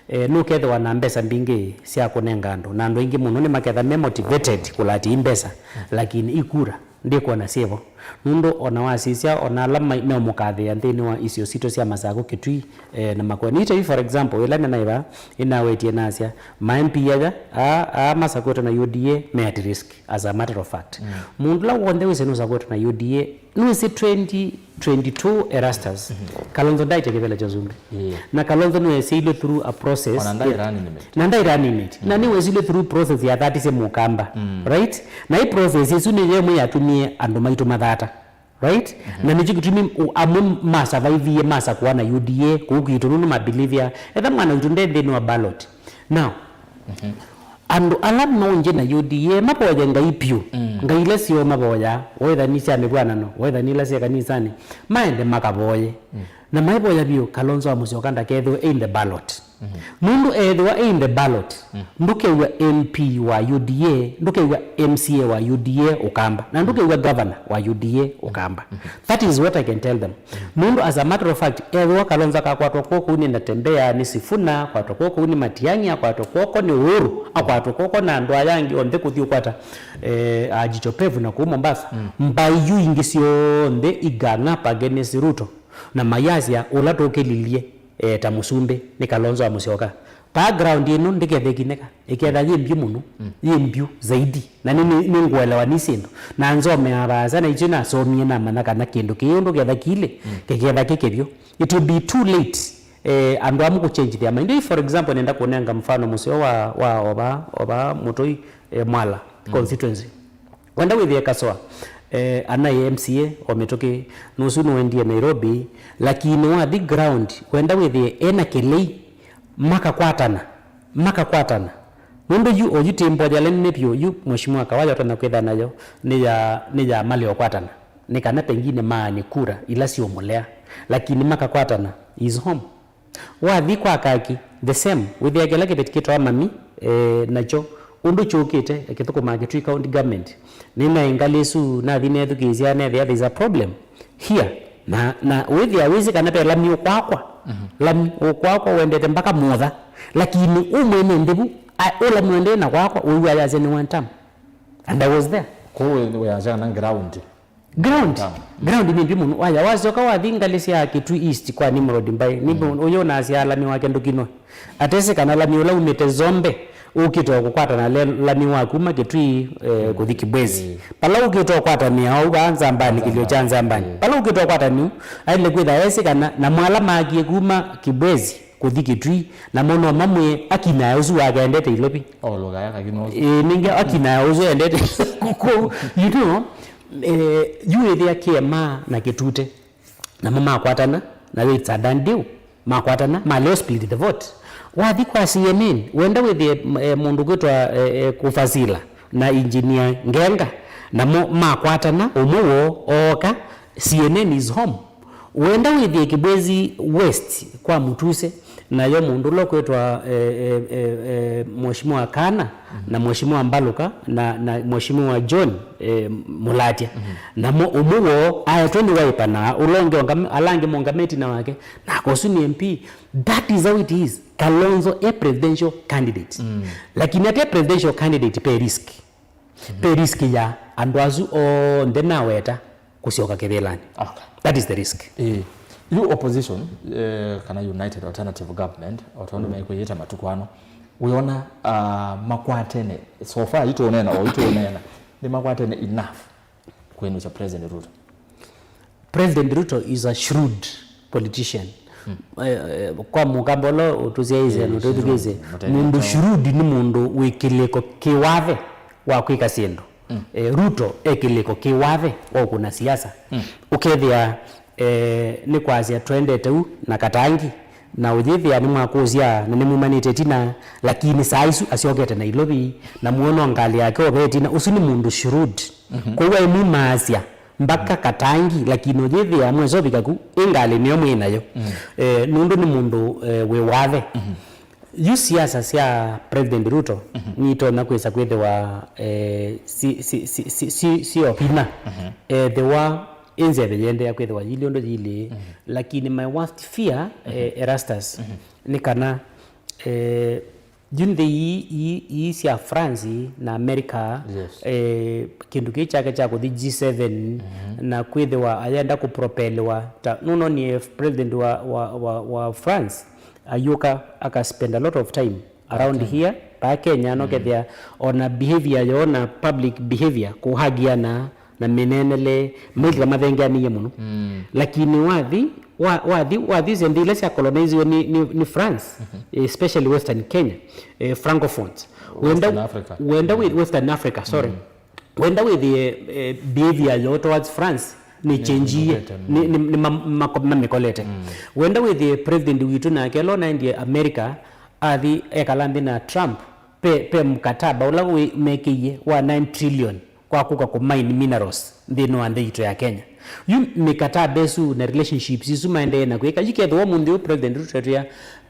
Eh, nũkethĩwa na mbesa mbingĩ sya kũnenga andũ, na andũ aingĩ mũno nĩmaketha me motivated kũlatia i mbesa, lakini i kura ndikwona syĩvo. Nũndũ ona wasisya, ona ala mai- meũmũkathĩĩa nthĩnĩ wa isio sitũ sya Masakũ, Kitui, eh, na Makueni. Ita yu, for example, ĩla nĩnaĩva, nĩnawetie nasya, ma M P aya, aa, aa masakwĩtwe na U D A me at risk, as a matter of fact. Mũndũ ũla w'onthe wĩsĩ nũsakwĩtwe na U D A, nĩwĩsĩ twenty twenty-two Erastus, Kalonzo ndaĩtye kĩvĩla kya ũsumbĩ. Na Kalonzo nĩweesĩilwe through a process. Ona ndaĩ run in mate. Na ndaĩ run in mate. Na nĩweesĩilwe through process ya thatisye Mũkamba. Right? Na ĩ process ĩsu nĩyo ĩmwe yatumie andũ maitũ mathata. Right? Na nĩkyo kĩtumi u- amwe ma survive-ie masakũa na U D A, kũu kwitũ nũndũ ma believe ya, etha mwana witũ nde nthĩnĩ wa ballot. Now, andũ ala maũngye na U D A mavoye ngai pyũ. Ngai ila syoo mavoyaa, waitha nĩ sya mĩvw'anano, waitha nĩ ila syĩ kanisanĩ, maende makavoye. Na maivoya vyũ, Kalonzo wa Musyoka ndakethĩwe in the ballot. Nũndũ ethĩwa in the ballot, ndũkew'a M P wa U D A, ndũkew'a M C A wa U D A Ũkamba, na ndũkew'a governor wa U D A Ũkamba. That is what I can tell them. Nũndũ as a matter of fact, ethĩwa Kalonzo akakwatwa kw'oko nĩ Natembeya, nĩ Sifuna, akwatwa kw'oko nĩ Matiang'i, akwatwa kw'oko nĩ Uhuru, akwatwa kw'oko na andũ aya angĩ onthe kũthi ũkwata, eh, a Jicho Pevu na kũu Mombasa, mbaĩ yu ingĩ syonthe i gang up against Ruto, na mayasya ũla tũkĩlilye, eh, ta mũsumbĩ nĩ Kalonzo wa Musyoka. Background ĩno ndĩketha ĩkinĩka, ĩketha yĩ mbyũ mũno, yĩ mbyũ zaidi. Na nĩ, nĩ, nĩngũelewa nĩ syĩndũ. Na nzomeaa vaasa na ityo nasomie namanya kana kĩndũ kĩĩ ũndũ ketha kĩilĩ, kĩketha kĩ kĩvyũ. It will be too late, eh, andũ amwe kũchange their mind. If, for example, nenda kũnenga mfano mũseo wa, wa ova, ova mũtũi, eh, Mwala constituency. Wenda wĩthĩe Kasoa, eh, anaĩ M C A o mĩtũkĩ, nũsu nũendie Nairobi, lakini wathi ground, wenda wĩthĩe ena kĩlei, makakwatana, makakwatana. Nũndũ yu, oyu ti mboya ĩla nene vyũ, yu Mheshimiwa Kawaja ũtonya kwĩtha nayo, nĩ ya, nĩ ya malĩ o kwatana. nĩ kana pengine maane kura ila siũmũlea, lakini makakwatana, is home. Wathi kwa Kaki, the same, wĩthĩa kĩla kĩveti kĩtawa Mami, eh, nakyo ũndũ kyũkĩte, kĩthũkũmaa Kitui County Government. Nĩnaĩ ngalĩ ĩsu, nathi neethukĩĩsya, neethĩa there's a problem here. Na, na wĩthĩa wĩsĩ kana ve lami ũkwakwa, lami ũkwakwa wendete mpaka mũtha. Lakini ũ mwene ndĩvu, a-, ũ lami wendee na kwakwa, ũiw'a yasya nĩ one term. And I was there. Kũu wĩ-, wĩyasya kana ground. Ground. Ground nĩ mbi mũno. Waya wasyoka wathi ngalĩ sya Kitui East kwa Nimrod Mbai. Nĩ mbi ũyũ nasya lami wake ndũkinwe. Atesĩ kana lami ũla umĩte Zombe ũkĩte o kũkwatana le lami wa kuma Kitui, eh, kũthi Kibwezi. Pala ũkĩte o kwatanĩa au va Nzambani, kĩlio kya Nzambani. Pala ũkĩte o kwatanĩa, aile kwĩtha esĩ kana na mwala maakie kuma Kibwezi kũthi Kitui, namo no mamwĩe akinae ũsu wake endete Ilovi. O lũgaya kakinosu. Ĩĩ, nĩngĩ akinae ũsu endete kũu, you know, eh, yu ĩthĩa K M A na Kĩtute, namo makwatana, na it's a done deal, makwatana, maleo split the vote. Wathi kwa C N N, wenda wĩthĩe, eh, mũndũ kwĩtwa, eh, eh, Kufasila na Engineer Ngenga, namo makwatana, ũmwe woo ooka, C N N is home. Wenda wĩthĩe Kibwezi West kwa Mutuse, nayo mũndũ ũla ũkwĩtwa, eh, eh, eh, eh, Mheshimiwa Kana na Mheshimiwa Mbaluka na, na Mheshimiwa John, eh, Mulatia. Namo ũmwe woo aetwe nĩ Wiper na ũla ũngĩ ũngam-, ala angĩ maũngama ĩtina wake, nake ũsu nĩ M P. That is how it is. Kalonzo e presidential candidate. Lakini ate presidential candidate pe risk. Pe risk ya andũ asu onthe naweta kũsyoka kĩvĩlanĩ. Okay. That is the risk. Ĩĩ. Yu opposition, eh, kana United Alternative Government, o tondũ mekwĩyĩta matukũ ano, wĩona, ah, makwatene, so far itũũneena, o itũũneena, nĩ makwatene enough kwĩnũkya President Ruto? President Ruto is a shrewd politician. Eh, eh, kwa mũkamba ũla ũtũsyaĩĩsye na ũtwĩthukĩĩsye, mũndũ shrewd nĩ mũndũ wĩ kĩlĩko kĩ wathe wa kwĩka syĩndũ. Eh, Ruto e kĩlĩko kĩ wathe wa ũkũna siasa. Ũkethĩa, eh, nĩ kwasya twendete u na Katangi, na ũyĩthĩa nĩmwakũsya na nĩmumanĩte ĩtina, lakini saa isu asyokete Nairobi, na muono ngalĩ yake ove ĩtina, ũsu nĩ mũndũ shrewd. Kwoou aimumaasya mpaka Katangi, lakini ũyĩthĩa mwesovika ku, ĩ ngalĩ nĩyo mwĩ nayo. Eh, nũndũ nĩ mũndũ, eh, wĩ wathe. Yu siasa sya President Ruto nitonya kwĩsa kwĩthĩwa, eh, si, si, si, si, si, sio vinya. Ethĩwa ĩ nzeve yĩendeea kwĩthĩwa yĩilye ũndũ yĩilye. Lakini my worst fear, eh, Erastus, nĩ kana, eh, yu nthĩ ii, ii, ii sya France na America, eh, kĩndũ kĩĩ kyake kya kũthi G seven na kwĩthĩwa ayenda kũpropeliwa ta, nũnonie president wa, wa, wa, wa France ayũka aka spend a lot of time around here, vaa Kenya, nokethĩa ona behavior yoo na public behavior, kũhagiana na mĩneenele, mailika mathengeanĩie mũno. Lakini wathi, wa-, wathi, wathi sya nthĩ ila sya coloniziwe nĩ, nĩ, nĩ France, especially Western Kenya, eh, francophones. Wenda, Western Africa. Wenda wĩ-, Western Africa, sorry. Wenda wĩthĩe, eh, behavior yoo towards France nĩ change-ie, nĩ, nĩ, nĩ ma-, mako-, mamĩkolete. Wenda wĩthĩe president witũ nake ĩla ũnaendie America, athi ekala nthĩ na Trump, pe, pe mkataba ũla wĩ, mekĩie wa nine trillion kwa kũka kũ mine minerals nthĩnĩ wa nthĩ yitũ ya Kenya. Yu mĩkataba ĩsu na relationships isu maendee na kwĩka, yu kethĩwa ũmũnthĩ ũyũ President Ruto etwĩa,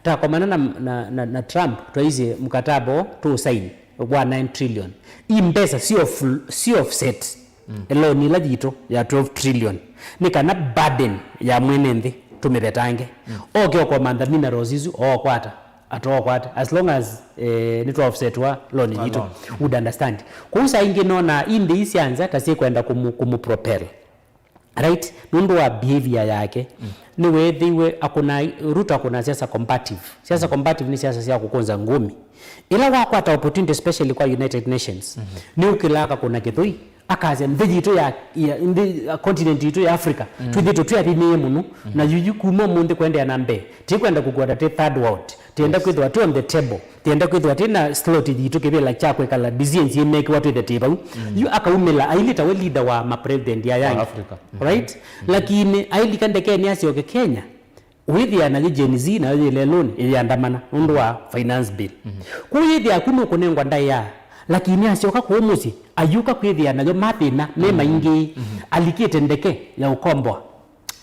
takomana na, na, na, na Trump, twaisye mkataba ũũ tũũsaini wa nine trillion. Ii mbesa si off-, si offset loan ĩla yitũ ya twelve trillion. Nĩ kana burden ya mwene nthĩ tũmĩvetange. Oke ũkomantha minerals isu, ookwata, atookwata. As long as, eh, nĩtwa offset wa loan yitũ. Would understand. Kwoou saa ingĩ nona ii nthĩ ii sya nza ta syĩkwenda kũmũ-, kũmũ propel. Right? Nũndũ wa behavior yake. Nĩweethĩiwe akũna, Ruto akũna siasa combative. Siasa combative nĩ siasa sya kũkũnza ngũmi. Ĩla wakwata opportunity, especially kwa United Nations, nĩũkĩlaa akakũna kĩthũi, akasya, "Nthĩ yitũ ya, ya, nthĩ, continent yitũ ya Africa, twĩthĩtwe twĩathimĩĩe mũno, na yuyu kuma ũmũnthĩ kũendeea na mbee, tĩkwenda kũkwata twĩ third world, tĩenda kwĩthĩwa twĩ on the table, tĩenda kwĩthĩwa twĩ na slot yitũ kĩvĩla kya kwĩkala decisions imekĩwa twĩthe twĩ vau." Yu akaumĩla, ailĩ tawe leader wa ma president aya angĩ. Africa. Right? Lakini ailika ndekenĩ asyoke Kenya, wĩthĩa nayo Gen Z nayo yĩ lelũnĩ ĩyĩandamana nũndũ wa finance bill. Kwoou yĩthĩa ku nũkũnengwa ndaĩa, Lakini asyoka kũu mũsyĩ, ayũka kwĩthĩa nayo mathĩna me maingĩ, alikĩte ndeke ya ũkomboa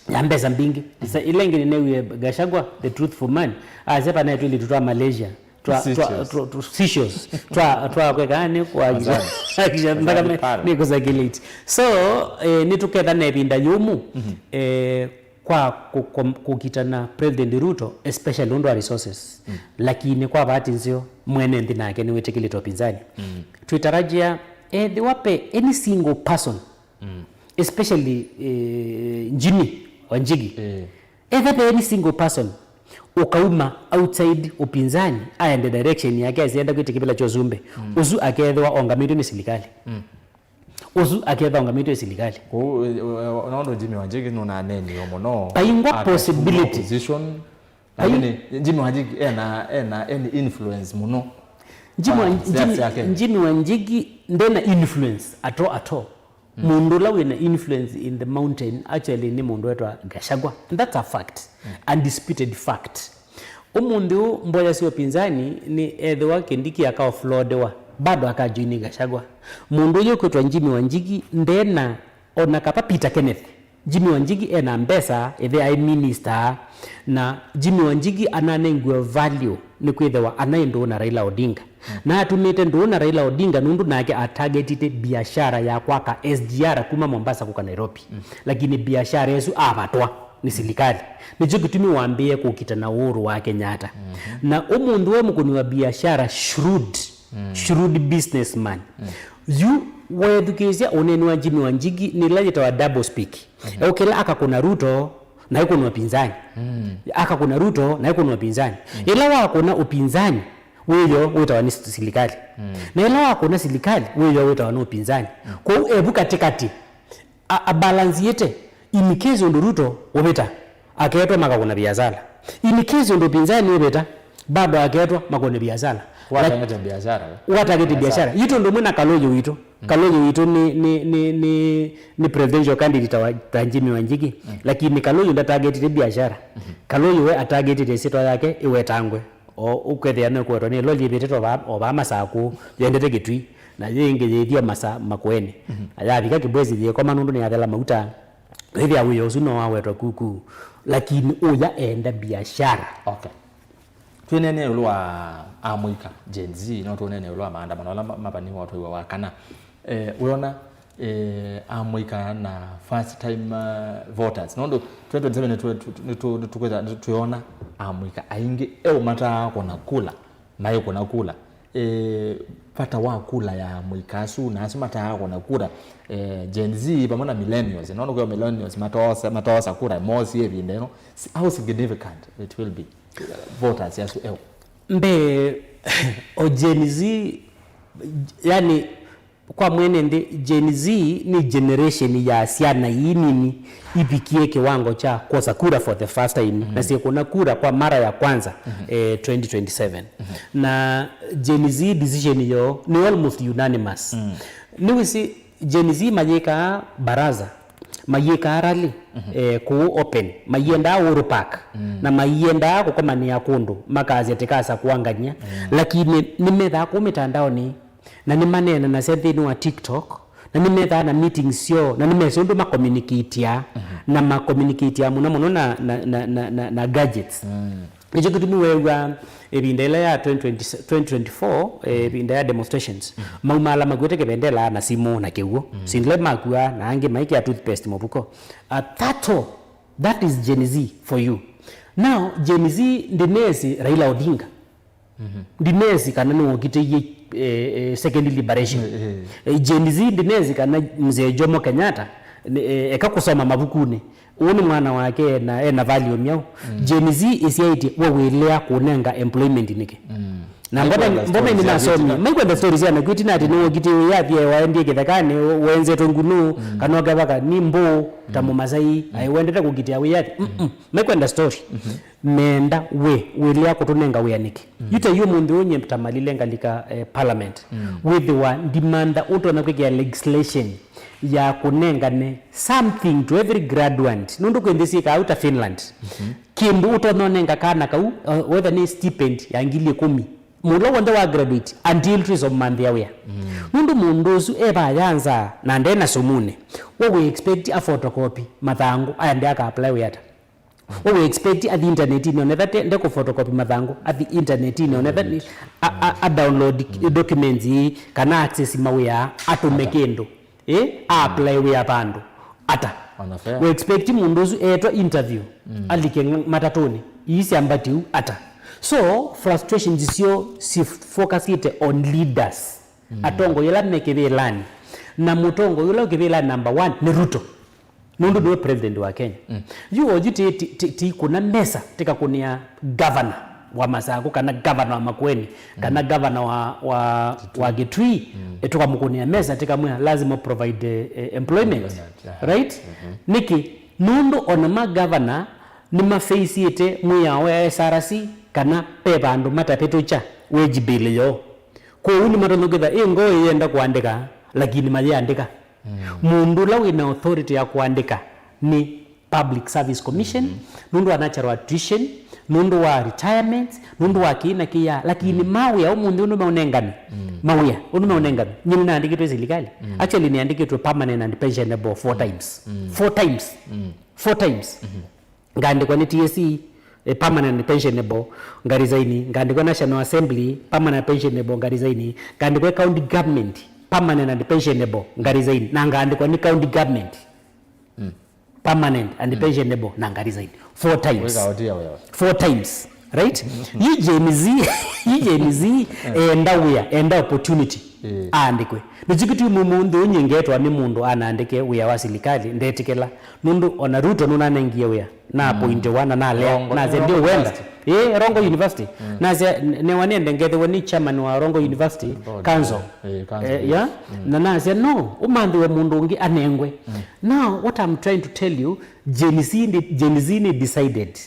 ya mbesa mbingĩ. Isa ĩla ĩngĩ nĩnewie Gachagua, the truthful man, asya pana twĩlĩtu twa Malaysia, twa, twa, Seychelles. Twa, twa, Seychelles, twa, twa kweka nĩ kwa Tanzania. Mpaka me- Tanzania. Nĩ kũsakilate. So, eh, nĩtũketha na ĩvinda yũmũ, eh, kwa kũ-, kũ-, kũkitana President Ruto, especially ũndũ wa resources. Lakini kwa bahati nzeo, mwene nthĩ nake nĩwĩtĩkĩlĩte ũpinzani. Twĩtarajia ethĩwa pe any single person, especially, eh, Jimmy Wanjigi, Eh. ethĩwa pe any single person ũkauma outside ũpinzani, aende direction yake, asienda kwĩtĩkĩvĩla kya ũsumbĩ, ũsu akethĩwa ongamĩtwe nĩ silikalĩ. Ũsu akethwa ongamĩtwe nĩ silikalĩ. Kũu, eh, eh, nũndũ Jimmy Wanjigi nũnaneeniwe mũno. Paingwa aka possibility. Opposition. Pai- Lakini Jimmy Wanjigi ena, ena any influence mũno. Jimmy Wa-, Wa-, siasa Jimmy, yake. Jimmy Wanjigi ndena influence at all, at all. Mũndũ ũla wĩna influence in the mountain actually nĩ mũndũ wetwa Gachagua. And that's a fact. Undisputed fact. Ũmũnthĩ ũũ mboya sya ũpinzani nĩ ethĩwa Kindiki aka offloadiwa, bado akajoini Gachagua. Mũndũ ũyũ ũkwĩtwa Jimmy Wanjigi ndena ona kapa Peter Kenneth. Jimmy Wanjigi ena mbesa, ĩthe aĩ minister, na Jimmy Wanjigi ananengiwe value nĩ kwĩthĩwa anaĩ ndũũ na Raila Odinga. Na atumĩte ndũũ na Raila Odinga nũndũ nake atargetĩte biashara ya kwaka S G R kuma Mombasa kũka Nairobi. Lakini biashara ĩsu avatwa nĩ silikalĩ. Nĩkyo kĩtumi wambĩĩe kũkita na Uhuru wa Kenyatta. Na ũmũnthĩ we mũkũni wa biashara shrewd, shrewd businessman. Yu weethukĩĩsya ũneeni wa Jimmy Wanjigi nĩ ĩla yĩtawa double speak. Eũkĩla akakũna Ruto, na ĩkũna ũpinzani. Akakũna Ruto, na ĩkũna ũpinzani. Ĩla wakũna ũpinzani, wĩoo wĩtawa nĩ silikalĩ. Na ĩla wakũna silikalĩ, wĩoo wĩtawa nĩ ũpinzani. Kwoou evu katĩkatĩ, a, a balance ĩte, in case ũndũ Ruto ũvĩta, aketwa makakũna biashara. In case ũndũ ũpinzani ũvĩta, bado aketwa makũne biashara. Watangete biashara, eh? Watangete biashara. Yu tondũ mwĩ na Kalonzo witũ. Kalonzo witũ nĩ, nĩ, nĩ, nĩ, nĩ presidential candidate wa, ta Jimmy Wanjigi. Lakini Kalonzo ndatargetĩte biashara. Kalonzo we atargetĩte ĩsyĩtwa yake ĩwetangwe. O ũkethĩa nĩkũwetwa nĩ loli ĩvĩtĩte o vaa, o vaa Masakũ, yendete Kĩtui, na yĩ ĩngĩ yĩthi o Masa-, Makueni. Na yavika Kibwezi yĩkoma nũndũ nĩyathela mauta. Wĩthĩa wĩa ũsu no wawetwa kuku. Lakini ũya enda biashara. Okay. Twĩnene ĩũlũ wa amũika, Gen Z, no tũnene ĩũlũ wa maandamano ala ma-, mavaniwa twaiwa wa kana. Eh, wĩona, eh, amũika na first time, uh, voters. Nũndũ twenty twenty-seven nĩtũ-, tũ-, nĩtũ-, nĩtũkwĩtha, nĩtwĩona amũika aingĩ eũ mataa kũna kula, maĩ kũna kula. Eh, vata wa kula ya amũika asu, na asu mataa kũna kula, eh, Gen Z vamwe na millennials. Nũndũ kwĩ millennials matosa, matosa kula mosi ĩvinda ĩno. Si-, how significant it will be, uh, voters asu eũ? Mbee, o Gen Z, yani, kwa mwene nthĩ, Gen Z nĩ generation ya syana ii nini ivikie kĩwango kya kwosa kura for the first time, na syĩkũna kura kwa mara ya kwanza, eh, twenty twenty-seven. Na Gen Z decision yoo nĩ almost unanimous. Nĩwĩsĩ Gen Z mayĩkaa baraza, mayĩkaa rally, eh, kũu open, maiendaa Uhuru Park, na maiendaa kũkomanĩa kũndũ makasya tĩkasa kũangany'a. Lakini nĩmethaa kũu mĩtandaonĩ, na nĩmaneenanasya nthĩnĩ wa TikTok, na nĩmethaa na meetings syoo, na nĩmesĩ ũndũ macommunicatea, na macommunicatea mũno mũno na, na, na, na, na, na gadgets. Nĩkyo kĩtumi weew'a ĩvinda ĩla ya twenty twenty, twenty twenty-four, eh, ĩvinda ya demonstrations, maumaala makuĩte kĩvendela na simũ na kĩw'ũ. Sindile makua na angĩ maikĩa toothpaste mũvuko. Uh, that all, that is Gen Z for you. Now, Gen Z ndĩneesĩ Raila Odinga. Ndinesi kana nĩwokitĩie, eh, eh, second liberation. Eh, Gen Z ndinesi kana Mzee Jomo Kenyatta, eh, eka kũsoma mavukunĩ. Ũũ nĩ mwana wake ena, ena value myaũ. Gen Z ĩsyaĩtye we wĩlea kũnenga employment nĩkĩ? Na mbona, mbona nĩ masomi? Maikwenda stories ya nakwĩti na atĩ nĩwokitĩie wĩyathi, waendie kĩthekanĩ, wenzetwe ngunũ, kana ũkevaka nĩ mbũ, ta mũmasai, ai wendete kũkitĩa wĩyathi. Mm-mm. Maikwenda story. Menda we wĩlea kũtũnenga wĩa nĩkĩ? Yu ta yu ũmũnthĩ ũũ nyie ta malile ngalika, eh, parliament. Wĩthĩwa ndimantha ũtonya kwĩkĩa legislation ya kũnengane something to every graduate. Nũndũ kwĩ nthĩ syĩkaa ũu ta Finland. Kĩndũ ũtonya ũnenga kana kau, uh, whether nĩ stipend ya ngili ĩkũmi, Mũla w'onthe wa graduate until twĩsomanthe wĩa. Nũndũ mũndũ ũsu e vaya nza na nde na sumuni, we we expect a photocopy mathangũ aende aka apply wĩa ata? We we expect athi internetinĩ onetha te- nde kũ photocopy mathangũ, athi internetinĩ onetha ni- a, a, a download documents ii, kana access mawĩa, atũme kĩndũ, ĩ, a apply wĩa vandũ ata? Ona fair. We expect mũndũ ũsu etwa interview, alike ng- matatũnĩ, ii syambatiũ ata? So frustrations sio si focusĩte on leaders, atongoi ala me kĩvĩlanĩ, na mũtongoi ũla wĩ kĩvĩlanĩ number one nĩ Ruto. Nũndũ nĩwe president wa Kenya. Yu oyu ti, ti, ti, ti kuna mesa tĩkakũnĩa governor wa Masakũ, kana governor wa Makueni, kana governor wa, wa, wa Kitui, e, tũkamũkũnĩa mesa tĩkamwĩa lazima provide, eh, employment. Employment, yeah. Right? Nĩkĩ? Nũndũ ona ma governor nĩmafeisĩte mwĩao ya S R C kana ve vandũ matavĩtũkya wage bill yoo. Kwoou nĩmatonya kwĩtha ĩ ngoo ĩyenda kũandĩka, lakini mayĩandĩka. Mũndũ ũla wĩ na authority ya kũandĩka nĩ Public Service Commission, nũndũ wa natural attrition, nũndũ wa retirement, nũndũ wa kĩĩ na kĩya, lakini mawĩa ũmũnthĩ ũndũ meũnengane, mawĩa ũndũ meũnengane, nyie nĩnaandĩkĩtwe silikalĩ. Actually, nĩandĩkĩtwe permanent and pensionable four times. Four times. Four times. Ngaandĩkwa nĩ T S C, eh, permanent and pensionable, nga resign. Ngaandĩkwa National Assembly, permanent and pensionable, nga resign. Ngaandĩkwa county government, permanent and pensionable, nga resign. Na ngaandĩkwa nĩ county government, permanent and pensionable, na nga resign. Four times. Wĩka ũtia wewe. Four times. Right? Yu Gen Z, yu Gen Z, enda wĩa, enda opportunity. Aandĩkwe. Nĩkyo kĩtumi ũmũnthĩ ũũ nyie ngetwa nĩ mũndũ anaandĩke wĩa wa silikalĩ, ndetĩkĩla. Nũndũ ona Ruto nũnanengie wĩa, na appointiwa, na nalea, Rongo, nasya Rongo ndiũwenda. University. Ĩĩ, Rongo University. Nasya, n- newa nĩende ngethĩwe nĩ chairman wa Rongo University Council. Eh, council, eh, yeah? Na nasya, no, ũmanthĩwe mũndũ ũngĩ anengwe. Now, what I'm trying to tell you, Gen Z nĩ, Gen Z nĩ decided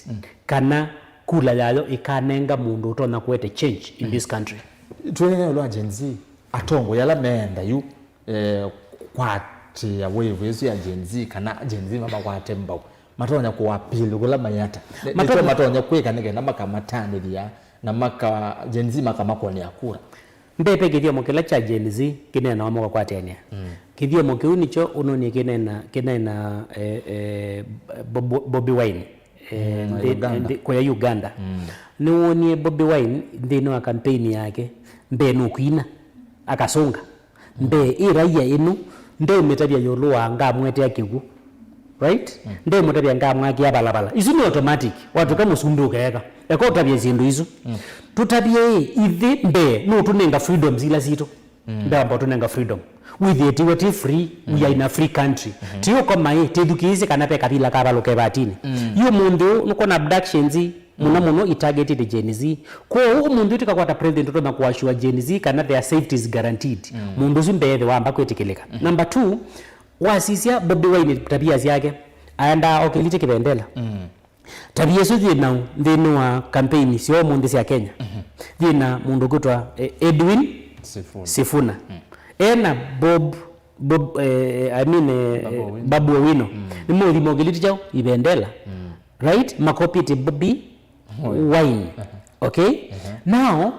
kana kula yayo ĩkanenga mũndũ ũtonya kũete change in this country. Twĩnene ũla wa Gen Z, atongoi ala meenda yu, eh, kwatĩĩa wave ĩsu ya Gen Z, kana Gen Z mamakwate mbau, matonya kũappeal kũla mai ata? Nĩ- nĩkyo matonya kwĩka nĩ kenda makamatanĩthya na maka, Gen Z makamakũnĩa kura? Mbee, ve kĩthyomo kĩla kya Gen Z kĩneenawa mokakwatanĩa. Kĩthyomo kĩu nĩkyo ũnonie kĩneena, kĩneena, eh, eh, Bob- Bobi Wine, eh, nthĩ- Uganda. Nthĩ- kũya Uganda. Nĩwoonie Bobi Wine nthĩnĩ wa kampeni yake, mbee nũkwina, akasũnga. Mbee, ĩ raia ĩno ndeũmĩtavya ĩũlũ wa ngamwetea kĩw'ũ. Right? Ndeũmũtavya ngamwakĩa valala. Isu nĩ automatic. Watw'ĩka mũsumbĩ ũkeeka. Eka ũtavye syĩndũ isu. Tũtavye ĩ, ithyĩ mbee, nũtũnenga freedoms ila sitũ. Mbee wamba ũtũnenga freedom. Wĩthĩe tiwe ti free, we are in a free country. Ti ũkoma ĩ, tĩthukĩĩsye kana ve kavila kavalũka ĩvatinĩ. Yu ũmũnthĩ ũũ, nũkwona abductions, mũno mũno itargetĩte Gen Z. Kwoou ũmũnthĩ ũtikakwata president ũtonya kũassure Gen Z kana their safety is guaranteed. Mũndũ ũsu mbeethĩwa amba kwĩtĩkĩlĩka. Number two, wasisya Bobi Wine tabia syake, aendaa okĩlĩte kĩvendela. Tabia ĩsu yĩ nau nthĩnĩ wa kampeni sya ũmũnthĩ sya Kenya. Yĩ na mũndũ ũkwĩtwa, eh, Edwin Sifuna. Sifuna. Ena Bob, Bob, eh, I mean, eh, Babu Owino. Babu Owino. Nĩ mũthimo kĩliti kyao ivendela. Right? Makopite Bobi Wine. Okay? Now,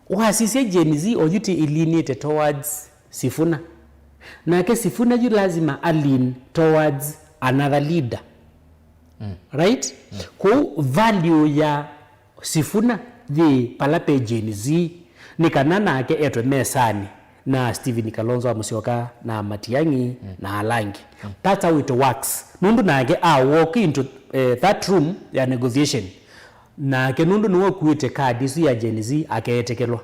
wasisya Gen Z oyu ti ilinĩte towards Sifuna. Nake Sifuna yu lazima a lean towards another leader. Right? Kwoou value ya Sifuna yĩ pala pe Gen Z, nĩ kana nake etwe mesanĩ na Stephen Kalonzo wa Musyoka na Matiang'i na ala angĩ. That's how it works. Nũndũ nake a walk into, eh, that room ya negotiation, nake nũndũ nĩwe ũkuĩte kadi isu ya Gen Z, akeetĩkĩlwa.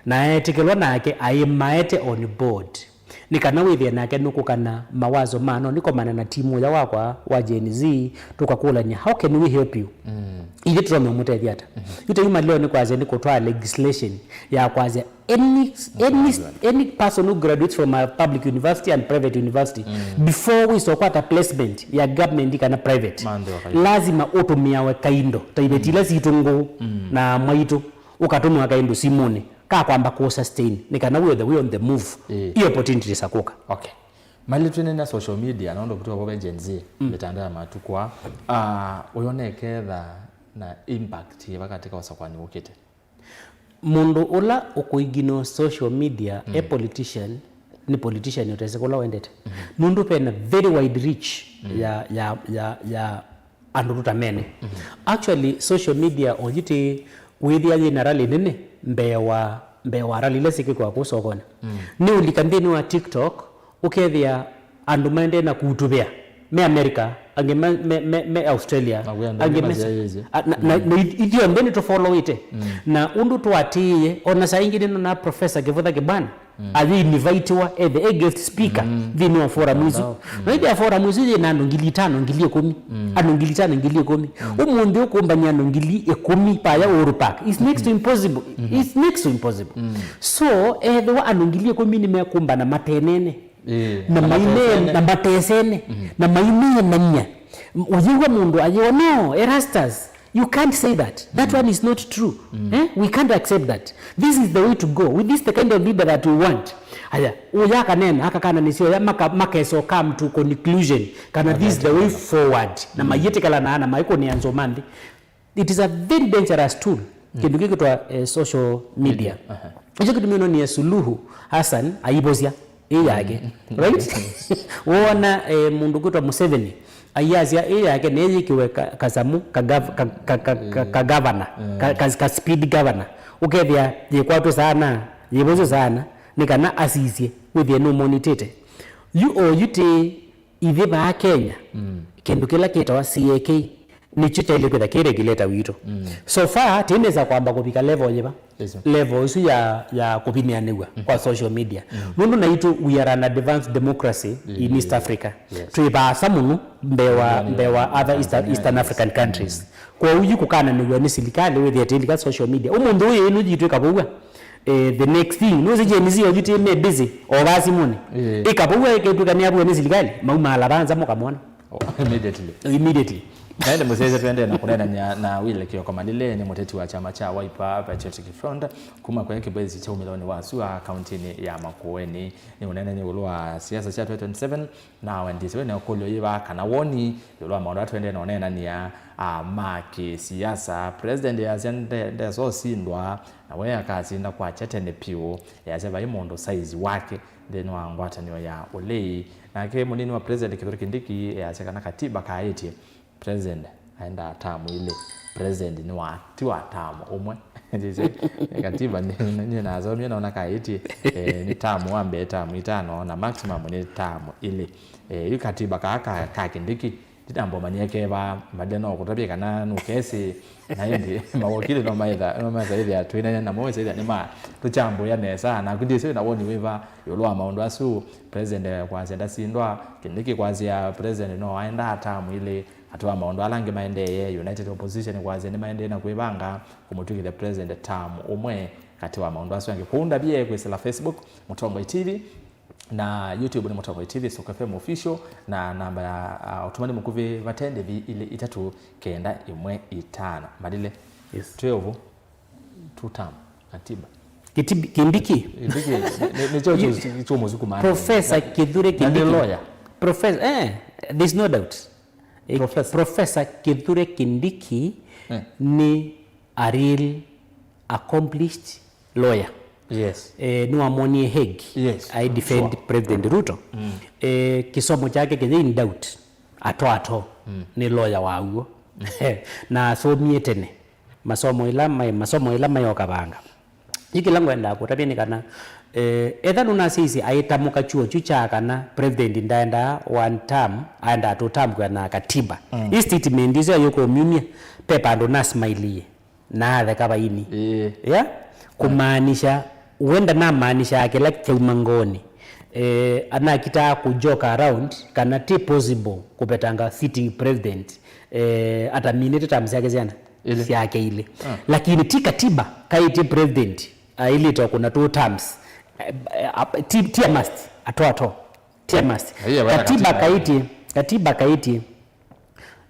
Na eetĩkĩlwa nake aĩ maete on board. Nĩ kana wĩthĩe nake nũkũkana mawazo ma no nĩkomana na timu ũya wakwa wa Gen Z, tũkakũlany'a, how can we help you? Ithyĩ tũtonya ũmũtethya ata? Yu ta yu maleo nĩ kwasya nĩ kũtwaa legislation ya kwasya any, any, any person who graduates from a public university and private university, before wĩsa ũkwata placement ya government kana private, lazima ũtũmĩawe kaindo ta iveti ila sitũ ngũũ na mwaitũ. Ũkatũmĩwa kaĩ ndũ simũnĩ ka kwamba kũ sustain, nĩ kana we the way on the move, ĩ, i opportunities akũka. Okay. Mali twĩnena social media, nũndũ kũtuka kwa Gen Z, mm, mitandao ya matukũ aa, ah, ũyoneketha na impact yĩva katika ũsakũani ũkĩte? Mũndũ ũla ũkũignore social media e politician, nĩ politician ũtesĩ kũla wendete. Nũndũ vena very wide reach ya, ya, ya, ya andũ tũtamene. Actually, social media oyiti wĩthĩa yĩna rally nene mbee wa, mbee wa rally ila syĩkĩkwa kũu sokonĩ. Nĩ ũlika nthĩnĩ wa TikTok, ũkethĩa andũ maendee na kutuvĩa me America, angĩ me, me, me, me Australia, Na kwĩ andũ angĩ angĩ me masyaĩĩsye. A, na, na, na ith- ithyonthe nĩtũfolowĩte. Na ũndũ twaatĩĩe, ona saa ingĩ nĩnona Professor Kĩvũtha Kĩbwana ayĩinvitiwa ethe e guest speaker nthĩnĩ wa forum isu. Na ĩthĩa forum isu yĩna andũ ngili itano, ngili ikũmi, andũ ngili itano, ngili ikũmi. Ũmũnthĩ ũkũmbany'a andũ ngili ikũmi vaya Uhuru Park. It's next to impossible. It's next to impossible. So, ethĩwa andũ ngili ikũmi nĩmekũmbana matenene, Ĩĩ, na na maine- matesene. na matesene, na maineenany'a. Ũyĩw'a mũndũ ayĩwa, "No, Erastus, you can't say that. That one is not true. Eh? We can't accept that. This is the way to go. With this, the kind of leader that we want." Aya, ũya akanena, aka kana nĩsyo ya maka, makesa come to conclusion kana this is the way forward. Na mayĩtĩkĩlana na maikũnĩa nzũma nthĩ. It is a very dangerous tool. Kĩndũ kĩkĩtwa eh, social media. Aha. Ĩkyo kĩtumi nonie Suluhu Hassan aivosya ĩ yake. Right? Wona eh, mũndũ kwĩtwa Museveni aiasya ĩ yake neyĩkiwe ka, kasamu ka, gov- ka, ka, ka, ka, ka governor, ka, ka, ka speed governor. Ũkethĩa yĩkwatwe sana, yĩvosyo sana, nĩ kana asisye wĩthĩe nũmonitĩte. Yu o yu tĩ Ithyĩ vaa Kenya, kĩndũ kĩla kĩtawa C A K nĩkyo kyaĩle kwĩtha kĩ regulator witũ. So far, tĩnesa kwamba kũvika level yĩva? Ĩsu. Level ĩsu ya, ya kũvinĩanĩw'a kwa social media. Nũndũ naitũ, we are an advanced democracy in East Africa. Yes. Twĩ vaasa mũno mbee wa, mbee wa other Eastern, Eastern African countries. Kwoou yu kũkananĩw'a nĩ silikalĩ wĩthĩe tĩlika social media. Ũmũnthĩ ũyũ ĩno yitũ ĩkavow'a. Eh, the next thing, nũsĩ Gen Z oyu tĩ me busy, o va simũnĩ. Ĩĩ. Ĩkavow'a ĩketw'ĩka nĩyavow'a nĩ silikalĩ, maumaala va nza mũkamwona. Oh, immediately. Immediately. Na ĩndĩ mũsyaĩĩsya tũendee na kũneenany'a na Will Kioko Malile, nĩ mũteti wa kyama kya Wiper Patriotic Front, kuma kwa kĩvesi kya umĩlonĩ wa sua kauntinĩ ya Makueni. Nĩ ũneenany'a ĩũlũ wa siasa sya twenty twenty-seven, na wendisye wĩna ũkũlyo yĩva kana woni ĩũlũ wa maũndũ ala tũendee na ũneenany'a, a, ma kĩsiasa. President easya nde- ndesosindwa, na we akasinda kwakya tene piũ. Easya vai mũndũ saizi wake nthĩnĩ wa ngwatanĩo ya ũlei. Nake mũnini wa President Kithure Kindiki easya kana katiba kaĩtye president aendaa tamu ilĩ. President nĩ wa, ti wa tamu ũmwe. Katiba nĩ, nĩ nasomie naona kaĩtye, eh, nĩ tamu wa mbee, tamu itano, na maximum nĩ tamu ilĩ. Eh, yu katiba kaa ka, ka Kindiki, ndinambomanie keva, mbaile no kũtavya kana nũkesĩ, na ĩndĩ mawakili no maitha, no maitha ĩthĩa twĩnene namo, ĩthĩa nĩ ma tũkyambũĩa nesa, naku ndyĩsĩ wĩna woni wĩva ĩũlũ wa maũndũ asu, president kwasya ndasindwa, Kindiki kwasya president no aendaa tamu ilĩ, atĩ wa maũndũ ala angĩ maendeeye, United Opposition kwasya nĩmaendee na kwĩvanga kũmũtw'ĩkĩthya president tamu ũmwe katĩ wa maũndũ asu angĩ. Kũu ndavye kwĩsĩla Facebook, Mũtongoi T V, na YouTube nĩ Mũtongoi T V, Soko F M Official, na namba ya, ah, ũtũmani mũkuvĩ vate ndĩvi ilĩ itatũ kenda ĩmwe itano. Malile. Yes. Twĩ ũvu, two term, katiba. Kitibi- Kindiki. Kindiki, nĩ- nĩ- nĩkyo kyu- kyu mũsukumaa. Professor Kithure Na nĩ Kindiki. Lawyer. Professor, eh, there's no doubt. Eh, Professor. Professor Kithure Kindiki Eh. nĩ a real accomplished lawyer. Yes. Eh, nĩwamwonie Hague. Yes, I defend sure. President Ruto. Eh, kĩsomo kyake kĩyĩ in doubt. Ato ato. Nĩ lawyer wa w'o. Na asomie tene. Masomo ĩla mai, masomo ĩla mai o kavanga. Yu kĩla ngwendaa kũtavya nĩ kana, eh, etha nũnasyaisye aĩtamũka kyuo kyu kya kana president ndaendaa one term, aendaa two term kwĩana na katiba. Ĩ statement ĩsu ayũka ũmyumya, pepa andũ nasmailie. Na atheka vaini. Ĩĩ. Yeah? Kũmaanisha, wenda namaanishaa kĩla kyauma ngoonĩ. Eh, anakitaa kũjoke around kana ti possible kũvetanga sitting president, eh, ataminĩte term syake syana? Ilĩ. Syake ilĩ. Ah. Lakini ti katiba kaĩtye president ailĩte o kũna two terms. Eh, eh, ap- ti, ti a must, ato ato. Ti a must. Na hiyo wala Katiba katiba. kaĩtye, katiba kaĩtye,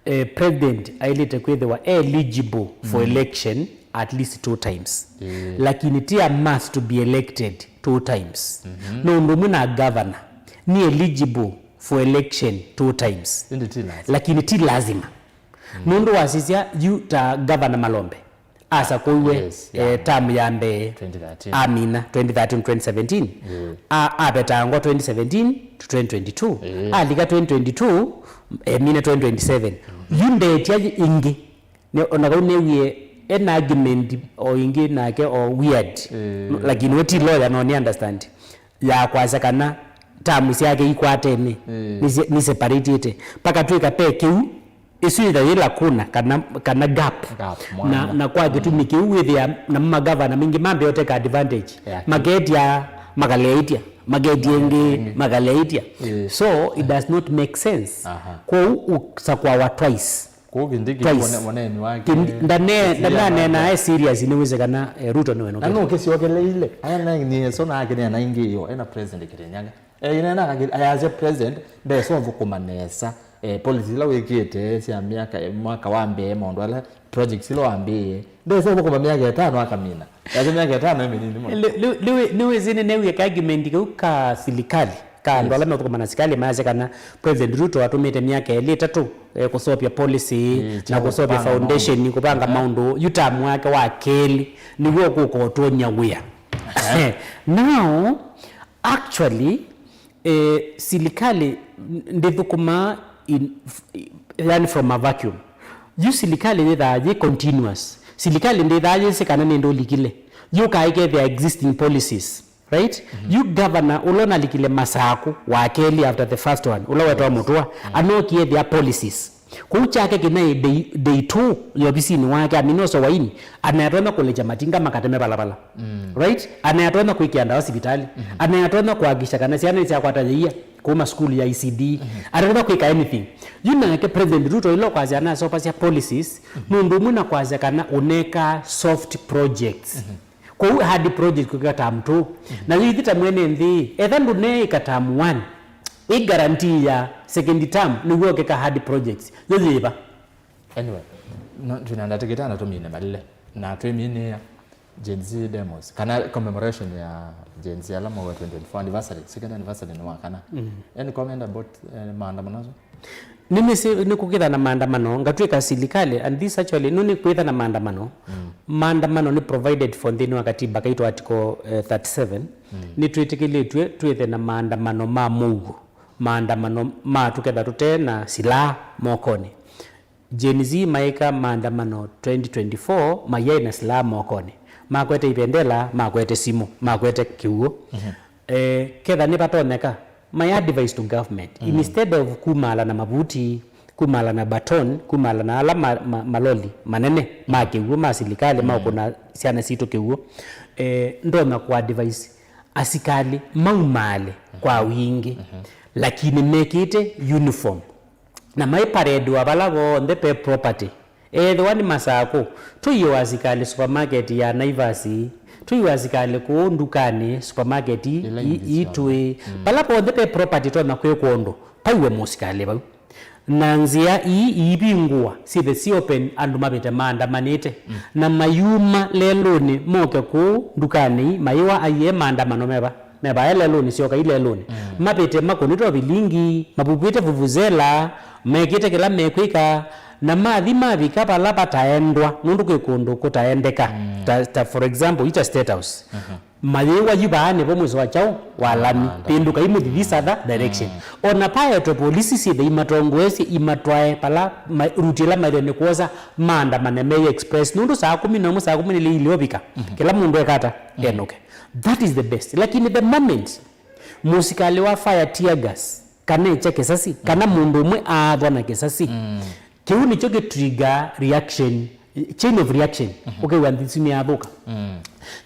eh, president ailĩte kwĩthĩwa eligible for election at least two times. Yeah. Lakini ti a must to be elected two times. No ũndũ ũmwe na governor, ni eligible for election two times. Ĩndĩ ti lazima. Lakini ti lazima. Nũndũ wasisya yu ta governor Malombe, Asakũiwe, yes, eh, yeah, term ya mbee. Twenty thirteen. Amina, twenty thirteen, twenty seventeen. Yeah. A-, avetangwa twenty seventeen to twenty twenty-two. Yeah. Alika twenty twenty-two, emina twenty twenty-seven. Mm. Yu ndetya ĩngĩ. Ne-, ona kau newie ena argument o ĩngĩ nake o weird. Yeah. Lakini we ti lawyer, no ni understand. Ya kwasya kana term syake ikwatene. Yeah. Ni se-, ni separatĩte. Mpaka twĩka pe kĩu, ĩsu yĩtha yĩ lacuna kana, kana gap. Gap, na, mwanya, na kwa kĩtumi kĩu wĩthĩa na magavana maingĩ mambĩa ũteka advantage. Yeah. Maketya, makaleĩtya, maketya ĩngĩ, makaleĩtya. Yeah. So it does not make sense. Aha. Kwoou ũsakũawa twice. Kwoou Kindiki, twice. Mone-, moneni wake, Kindi-, ndane-, ndananeenae serious nĩwĩsĩ kana, eh, Ruto nĩwe na nũkĩte. Nũkĩsyokeleile. Aya na nĩ so nake nĩ ana ingĩ yo, ena president Kirinyaga. Eh, ĩneena kake, ayasya president ndesa ũthũkũma nesa, eh, policy ila wĩkĩte sya myaka, eh, mwaka wa mbee, maũndũ ala, projects ila wambĩĩe, ndesa ũthũkũma myaka ĩtano akamina. Yake myaka ĩtano ĩ mĩnini mũno. Nĩ-, nĩ-, nĩwĩ-, nĩwĩsĩ nĩ newie ka argument kau ka silikali, ka andũ, yes, ala meũthũkũma na silikali, mayasya kana President Ruto atũmĩte myaka ĩlĩ ĩtatũ, eh, kũseũvya policy, eh, na kũseũvya foundation, kũvanga maũndũ. Kũvanga maũndũ. Yu term wake wa kelĩ nĩw'o ũkũka ũtwony'a wĩa. Aha. Now, actually, eh, silikali ndĩthũkũmaa in, yani from a vacuum. Yu silikali yĩthaa yĩ continuous. Silikali ndĩthaa yĩsĩ kana nĩ ndũlikile. Yũkaa ĩkethĩa existing policies, right? Mhm. Yu governor ũla ũnalikile Masakũ wa kelĩ after the first one, ũla wetwa Mũtũa, mhm, anokie ethĩa policies. Kũu kyake kĩnaĩ day, day two ya ovisinĩ wake, amina ũso waini, anayatonya kũlekya matinga makateme valapala. Mm. Right? Anayatonya kwĩkĩa ndawa sivitali. Mm-hmm. Anayatonya kũhakikisha kana syana nĩsyakwata yĩia kũu masukulu ya E C D. Mm-hmm. Anayatonya kwĩka anything. Yu nake President Ruto ĩla ũkwasya anasopasya policies, mm-hmm, nũndũ ũmwe na kwasya kana ũneka soft projects. Mm-hmm. Kwoou hard project kwĩka term two. Mm-hmm. Na yu ithi ta mwene nthĩ, etha ndũneĩka term one, ĩ guarantee ya second term nĩw'o ũkeka hard projects. Yo yĩva? Anyway, no, twĩna ndatĩka itano tũmine malile. Na twĩminĩa Gen Z demos, kana commemoration ya Gen Z ala maũe twenty twenty-four anniversary, second anniversary nĩ wa kana. Mm. Any comment about, eh, maandamano asu? Nĩnĩsĩ nĩkũkĩtha na maandamano, ngatw'ĩka silikali, and this actually, nũnĩkwĩtha na maandamano. Mm. Maandamano nĩ provided for nthĩnĩ wa katiba kaitũ article, eh, thirty-seven. Mm. Nĩtwĩtĩkĩlĩtw'e twĩthe na maandamano ma mũuo, maandamano ma tũketha tũte na silaha mokonĩ. Gen Z maĩka maandamano twenty twenty-four mayaĩ na silaha mokonĩ. Makwete ivendela, makwete simũ, makwete kĩw'ũ. Mhm. Eh, ketha nĩvatonyeka, my advice to government, mm, instead of kumaala na mavuti, kumaala na baton, kumaala na ala ma, ma, maloli manene ma kĩw'ũ, ma silikalĩ, mm, ma ũkũna syana sitũ kĩw'ũ, eh, ndonya kũ advise asikalĩ maumaale kwa wingĩ, mhm, lakini mekĩte uniform. Na maiparedwa vala vonthe ve property. Ethĩwa nĩ Masakũ, tũiwe asikalĩ supermarket ya Naivas, tũiwe asikalĩ kũũ ndukanĩ, supermarket i-, ila i-, ingĩ itwĩ. Syonthe. Mm. Vala vonthe ve property tonya kwĩkwa ũndũ, paiwe mũsikalĩ vau. Na nzĩa ii iivingũwa, syĩthe si open, andũ mavĩte maandamanĩte. Mm. Na mayuma lelũnĩ moke kũũ ndukanĩ ii, mayĩwa aiee maandamano meva. Mevae lelũnĩ, syoka ilelũnĩ. Mm. Mavĩte makũnĩtwe vilingi, mavuvĩte vuvuzela, mekĩte kĩla mekwĩka, na mathi mavika vala vataendwa, nũndũ kwĩ kũndũ kũtaendeka. Mm. Ta, ta for example, ita State House. Mhm. Mayĩwa yu vaa nĩvo mwĩso wa kyaũ wa lami, ah, pĩndũkai mũthi this other direction. Mm. Ona paetwe polisi syĩthe imatongoesye, imatwae vala ma, ruti ĩla maĩle nĩ kwosa, maandamane me express. Nũndũ saa kũmi na ũmwe, saa kũmi na ilĩ ileovika, mhm, kĩla mũndũ ekata, mhm, enũke. That is the best. Lakini the moment mũsikalĩ wa fire tear gas, kana ekya kĩsasi, kana mũndũ ũmwe aathwa na kĩsasi, mm, kĩu nĩkyo kĩ trigger reaction, chain of reaction, mhm, ũkew'a nthĩ isu nĩyathũka. Mm.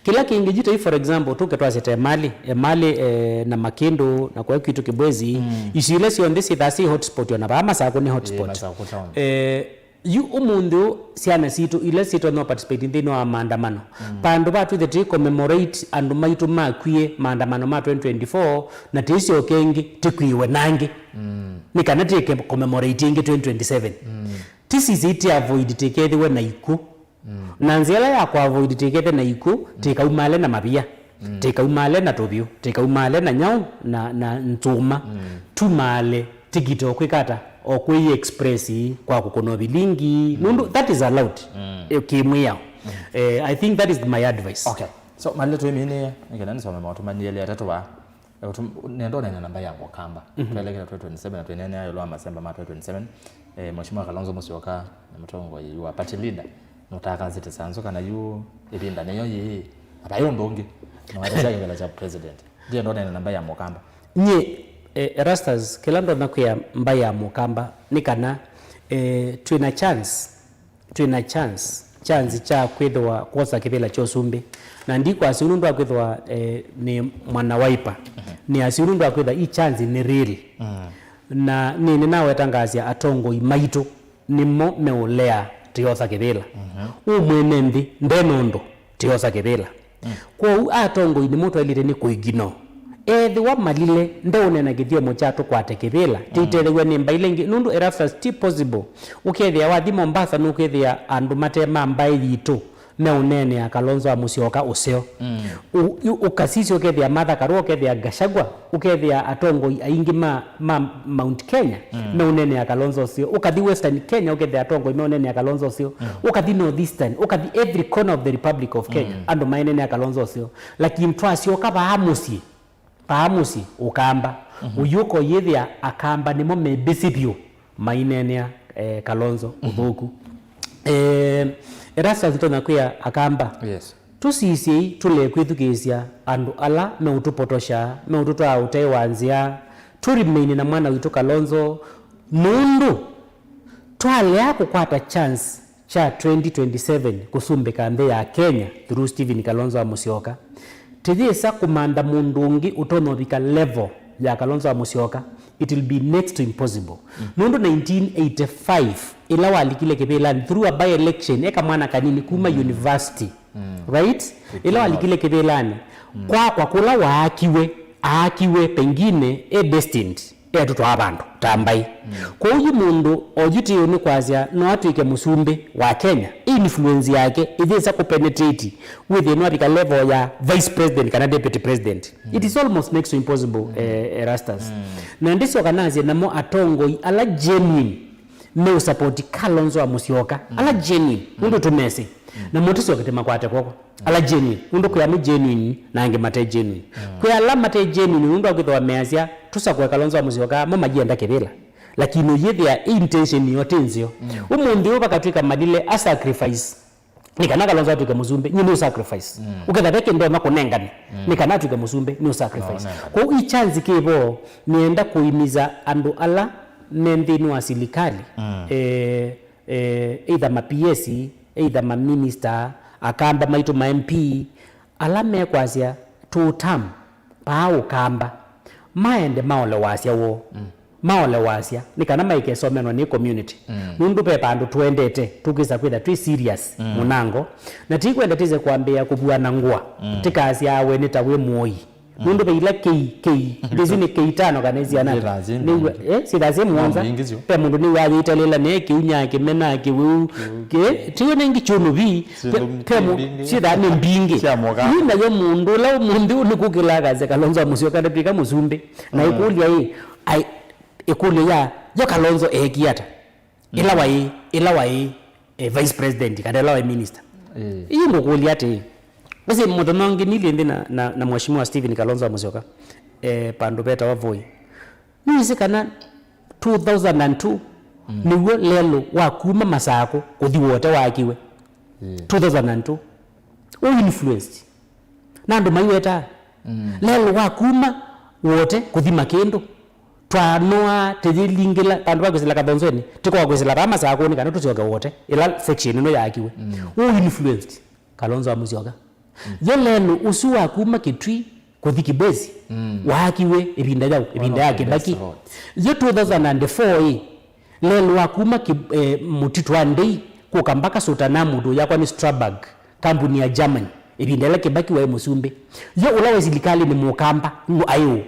Kĩla kĩngĩ, yu ta yu, for example, tũke twasye ta Emali, Emali, eh, na Makĩndũ, na kũya kwitũ Kĩbwezi, mm, isu ila syonthe syĩthaa syĩ hotspot, ona vaa Masakũ nĩ hotspot. Ĩĩ, Masakũ town. Eh, Yu ũmũnthĩ ũũ, syana sitũ ila syĩtonya participate nthĩnĩ wa maandamano, mm, vandũ va twĩthe tũi commemorate andũ maitũ makwie maandamano ma twenty twenty-four, na tĩsyoke ĩngĩ tĩkwĩwe nangĩ, mm, nĩ kana tĩke commemorate ĩngĩ twenty twenty-seven. Mm. Tĩsisye tĩ avoid tĩkethĩwe na ikw'ũ. Mm. Na nzĩa ĩla ya kũ avoid tĩkethe na ikw'ũ, mm, tĩkaumale na mavia. Mm. Tĩkaumale na tũvyũ, tĩkaumale na nyaũ na, na nzũma. Mm. Tumale tikite o kwĩka ata, o kwĩi express kwa kũkũna vilingi. Mm. Nũndũ that is allowed, mm, eh, kĩmwĩao. Eh, I think that is my advice. Okay. So, Malile, twĩmĩnĩe, nĩkenda nĩsome maũtũmani elĩ atatũ vaa. Nenda ũneena namba ya Mũkamba. Twelekele twenty twenty-seven na twĩneenea ĩũlũ wa masemba ma twenty twenty-seven. Eh, Mheshimiwa Kalonzo Musyoka nĩ mũtongoi wa party leader. Nũtakanzĩte sanzu kana yu ĩvinda nĩyo yĩĩ. Na vai ũndũ ũngĩ. Nĩwatetea kĩvĩla kya president. Ndienda ũneena namba ya Mũkamba. Nyie, eh, Erastus, kĩla ndonya kwĩa mbaĩ ya Mũkamba nĩ kana, eh, twĩna chance, twĩna chance, chance kya kwĩthĩwa kwosa kĩvĩla kya ũsumbĩ. Na ndikwasya ũu nũndũ wa kwĩthĩwa, eh, nĩ mwana Wiper. Nĩasya ũu nũndũ wa kwĩthĩwa ii chance nĩ real. Na nĩ nĩnawetangaasya atongoi maitũ nĩmo meũlea tũyosa kĩvĩla. Ũ mwene nthĩ ndena ũndũ tũyosa kĩvĩla. Kwoou atongoi nĩmo twaĩlĩte nĩ kũignore. Ethĩwa Malile ndeũneena kĩthyomo kya tũkwate kĩvĩla, tĩitethew'a nĩ mbaĩ ila ingĩ, nũndũ Erastus ti possible. Ũkethĩa wathi Mombasa nũkwĩthĩa andũ mate ma mbaĩ yitũ meũneenea Kalonzo wa Musyoka ũseo. Ũ- ũ- Ũkasisya ũkethĩa Martha Karua, ũkethĩa Gachagua, ũkethĩa atongoi aingĩ ma, ma Mount Kenya meũneenea Kalonzo ũseo. Ũkathi Western Kenya ũkethĩa atongoi meũneenea Kalonzo ũseo. Ũkathi North Eastern, ũkathi every corner of the Republic of Kenya andũ maenenea Kalonzo ũseo. Lakini twasyoka vaa mũsyĩ, vaa mũsyĩ Ũkamba, ũyũka ũyĩthĩa Akamba nĩmo me busy vyũ maineenea, eh, Kalonzo ũthũku. Eh, Erastus, ndonya kwĩa Akamba. Yes. Tũsisyei tũlee kwĩthukĩĩsya andũ ala meũtũpotosya, meũtũtwaa ũtee wa nzĩa, tũ remain na mwana witũ Kalonzo, nũndũ twalea kũkwata chance kya twenty twenty-seven kũsumbĩka nthĩ ya Kenya through Stephen Kalonzo wa Musyoka, tĩyĩsa kũmantha mũndũ ũngĩ ũtonya ũvika level ya Kalonzo wa Musyoka, it will be next to impossible. Nũndũ nineteen eighty-five, ĩla walikile kĩvĩlanĩ through a by-election, e kamwana kanini kuma university, right? Ĩla walikile kĩvĩlanĩ, kwakwa kũla waakiwe, aakiwe pengine e destined, etũtwaa vandũ ta mbaĩ. Kwoou yu mũndũ oyu tĩũ nĩ kwasya no atw'ĩke mũsumbĩ wa Kenya, influence yake ĩyĩsa kũpenetrate wĩthĩe nĩwavika level ya vice president kana deputy president. It is almost next to impossible, eh, Erastus. Na ndĩsyoka nasye namo atongoi ala genuine meũsapoti Kalonzo wa Musyoka, ala genuine, nũndũ tũmesĩ. Na mũtĩsyoke tĩmakwate kw'oko. Ala genuine, nũndũ kwĩ amwe genuine na angĩ mate genuine. Kwĩ ala mate genuine, nũndũ akwĩthĩwa measya tũsakũe Kalonzo wa Musyoka, mo mayĩenda kĩvĩla. Lakini ũyĩthĩa ĩ intention yoo ti nzeo. Ũmũnthĩ ũũ vakatw'ĩka Malile a sacrifice nĩ kana Kalonzo atw'ĩke mũsumbĩ, nyie nĩ sacrifice. Ũketha ve kĩndũ ndonya kũnengane nĩ kana atw'ĩke mũsumbĩ, nĩ sacrifice. Kwoou ĩ chance kĩvo, nĩenda kũimiza andũ ala me nthĩnĩ wa silikali, eh, eh, either ma P S, either ma minister, Akamba maitũ ma M P, ala mekwasya two term, paa Ũkamba, maende maole wasya woo. Maole wasya, nĩ kana maikesomenwa nĩ community. Nũndũ ve vandũ tũendete, tũkwĩsa kwĩtha twĩ serious mũnango, na tikwenda tĩse kwambĩĩa kũvuana ngũa, tĩkasyawe nĩ ta wĩ mũoi. Nũndũ ve ila kei, kei, ndĩsĩ nĩ kei itano kana isiana. Syĩthaa syĩ mbingĩ. Nĩw'a, eh, syĩthaa syĩ mũonza. Mbingĩ syo. Ve mũndũ nĩw'a yĩtalĩla ne kĩu nya kĩmena kĩwĩu. Kĩ, tiwe nengĩ kyũnũvi. Ve, ve mu-, syĩthaa nĩ mbingĩ. Sya mũka. Yu nayo mũndũ ũla ũmũnthĩ ũnĩkũkĩla akasya Kalonzo wa Musyoka ndatw'ĩka mũsumbĩ. Na ĩkũlya ĩ, ai, ĩkũlyo ya, yo Kalonzo eekie ata? Ĩla waĩ, ĩla waĩ, eh, vice president, kana ĩla waĩ minister. Ĩĩ. Ĩĩ ngũkũlya atĩĩ, ũsĩ mũthenya ũngĩ nilĩ nthĩ na, na, na Mheshimiwa Stephen Kalonzo wa Musyoka, eh, pandũ vetawa Voi. Nĩwĩsĩ kana two thousand and two nĩw'o lelũ wa kuma Masakũ kũthi Wote waakiwe? Ĩĩ. Two thousand and two. Ũ influenced. Na andũ maiwetaa. Lelũ wa kuma Wote kũthi Makĩndũ. Twanoa tĩyĩlingĩla, vandũ va kwĩsĩla Kathonzweni, tĩkoa kwĩsĩla vaa Masakũnĩ kana tũsyoke Wote, ĩla section ĩno yaakiwe. Who influenced Kalonzo wa Musyoka? Yo lelũ ũsu wa kuma Kitui kũthi Kibwezi, waakiwe ĩvinda yaũ? Ĩvinda ya Kĩbaki. Yo two thousand and four ĩ, lelũ wa kuma Ki-, eh, Mũtitũ wa Ndei kũka mpaka Sutana mũndũ yakwa nĩ Strabag, kambuni ya Germany, ĩvinda ĩla Kĩbaki waĩ mũsumbĩ. Yo ũla waĩ silikalĩ nĩ Mũkamba, ũ aĩ ũ?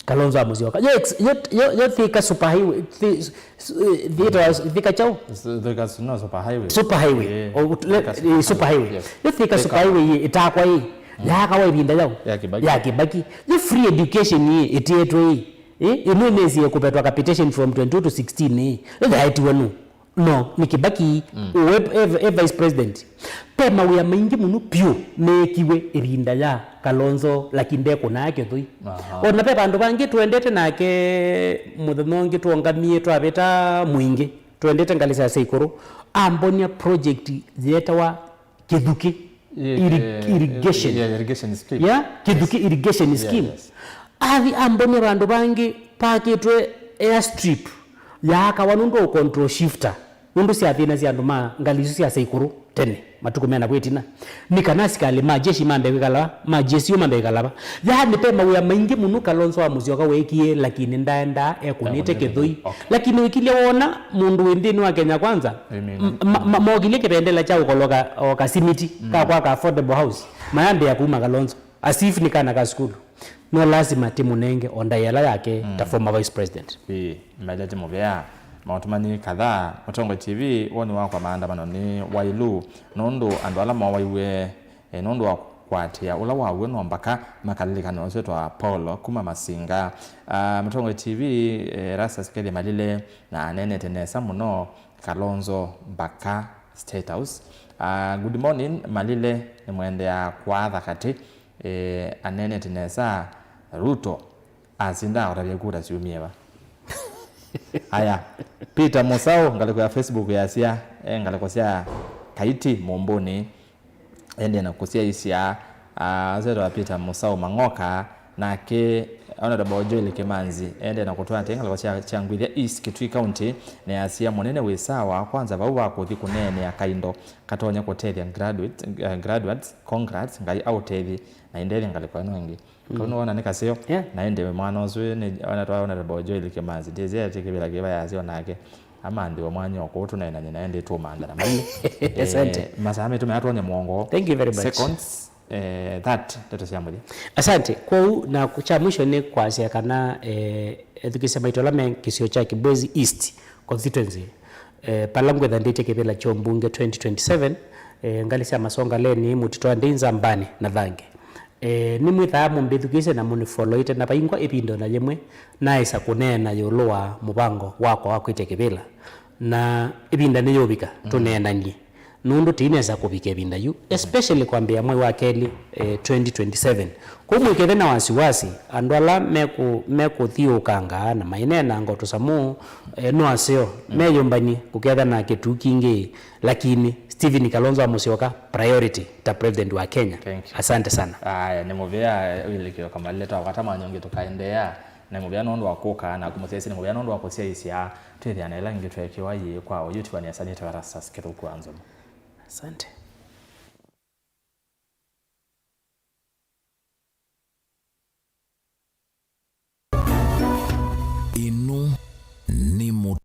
Kalonzo wa Musyoka. Yo ex-, yo, yo, yo Thika Superhighway, Thi-, s-, eh, Thika, Thika kyaũ? Thika s-, no, Superhighway. Superhighway. Yeah. O, le-, Thika eh, Superhighway. Superhighway. Yes. Yo Thika Thika. Superhighway ĩ, ĩtakwa ĩ, yaakawa ĩvinda yaũ? Ya Kĩbaki. Ya Kĩbaki. Yo free education ĩ, ĩtietwe ĩ, ĩ, ĩno ĩnĩsie kũvetwa capitation from twenty-two to sixteen ĩ, yo yaetiwe nũ? No, nĩ Kibaki, mm, we, e, e vice president. Pe mawĩa maingĩ mũno piũ meekiwe ĩvinda ya Kalonzo, lakini ndekũnaa kĩthũi. Aha. Ona pe vandũ vangĩ twendete nake, mũthenya ũngĩ twongamie twavĩta Mwingĩ, twendete ngalĩ sya Seikũrũ, ambonia project yeetawa Kĩthukĩ Irri-, eh, irrigation. Yeah, irrigation scheme. Yeah, Kĩthukĩ irrigation scheme. Yes. Athi ambonia vandũ vangĩ pakĩtwe airstrip yaakawa nũndũ wa control shifter, nũndũ sya thĩna sya andũ ma ngalĩ isu sya Seikũrũ tene, matukũ mena vwĩtina, nĩ kana asikalĩ ma jeshi mambe kwĩkala, ma jeshi mambe kwĩkala va. Yaani, pe mawĩa maingĩ mũno Kalonzo wa Musyoka weekie, lakini ndaendaa ekũnĩte kĩthũi. Okay. Lakini wĩkilye wona mũndũ wĩ nthĩnĩ wa Kenya Kwanza, m-, ma-, ma-, mokilie kĩvendela kya ũkoloka o kasimiti ka kwaka affordable house, mayambĩa kuma Kalonzo. As if nĩ kana ka sukulu. No lasima tĩmũnenge o ndaĩa ĩla yake ta former vice president. Ĩĩ, mailete mũvea. Maũtũmani kadhaa, Mũtongoi T V, woni wakwa maandamano nĩ wailu, nũndũ andũ ala mowaiwe, e, nũndũ wa kũatĩĩa ũla waw'o no mbaka makalilikanwe ũseo twa Paul kuma Masinga. Ah, Mũtongoi T V, e, Erastus Kethia Malile, na aneenete nesa mũno Kalonzo mbaka State House. Ah, good morning, Malile, nĩmwendeaa kwatha katĩ. Eh, aneenete nesa, Ruto asinda akũtavya kura syumie va? Aya, Peter Musau, ngalĩko ya Facebook yasya, e ngalĩko sya Kaiti Mũmbũnĩ, endee na kũsyaisya, ah, asetwa Peter Musau Mang'oka, nake Honorable Joel Kimanzi, endee na kũtwatĩa ngalĩko sya, sya Ngwithya East, Kitui County, na yasya mũnene wĩ sawa, kwanza vau va kũthi kũneenea kaindo katonye kũtethya graduate, eh, graduates, congrats, Ngai aũtethye, na indethye ngalĩko ĩno ĩngĩ. Kau nĩwona nĩ kaseo, yeah, na ĩndĩ mwana ũsu nĩ, ona twaona ta Honorable Joel Kimanzi, ndĩsĩ ati kĩvĩla kĩva yasyo nake, amanthĩwe mwanya o kũu tũneenany'e na ĩndĩ tũmantha na mai. Asante. Eh, masaa maitũ meatwonye mũongo. Thank you very much. Seconds, eh, that, ndeto sya mũthya. Asante. Kwoou, na kya mwisho nĩ kwasya kana, eh, ethukĩĩsya maitũ ala me kĩsio kya Kibwezi East constituency, eh, pala ngwĩtha ndĩtye kĩvĩla kya ũmbunge twenty twenty-seven, eh, ngalĩ sya Masongaleni, Mũtitwandĩ, Nzambani na Thange. Eh, nĩmwĩthaa mũmbĩthukĩĩsye na mũnĩfoloite, na vaingwa ĩvinda ona yĩmwe naĩsa kũneena ĩũlũ wa mũvango wakwa wa kwĩtya kĩvĩla. Na ĩvinda nĩyũvika, mm, tũneenany'e. Nũndũ tũinesa kũvika ĩvinda yu, especially kwambĩĩa mwei wa kelĩ, eh, twenty twenty-seven. Kwoou mũikethe na wasiwasi, andũ ala mekũ-, mekũthiũũkanga na maineenanga o tũsamũ, eh, no aseo, mm, meyũmbany'e kũketha na kĩtuu kingĩ, lakini Stephen Kalonzo wa Musyoka, priority ta president wa Kenya. Thank you. Asante sana. Aya, nĩ mũvea, eh, ũilikĩo kamalile twakwata mwanya ũngĩ tũkaendeea. Nĩ mũvea nũndũ wa kũka na kũmũsyaisya, nĩ mũvea nũndũ wa kũsyaisya. Twĩthĩana ĩla ĩngĩ tweekĩwa yĩĩ kwa ũyũ tiwa nĩasanĩte Erastus Kĩthũku wa Nzomo. Asante.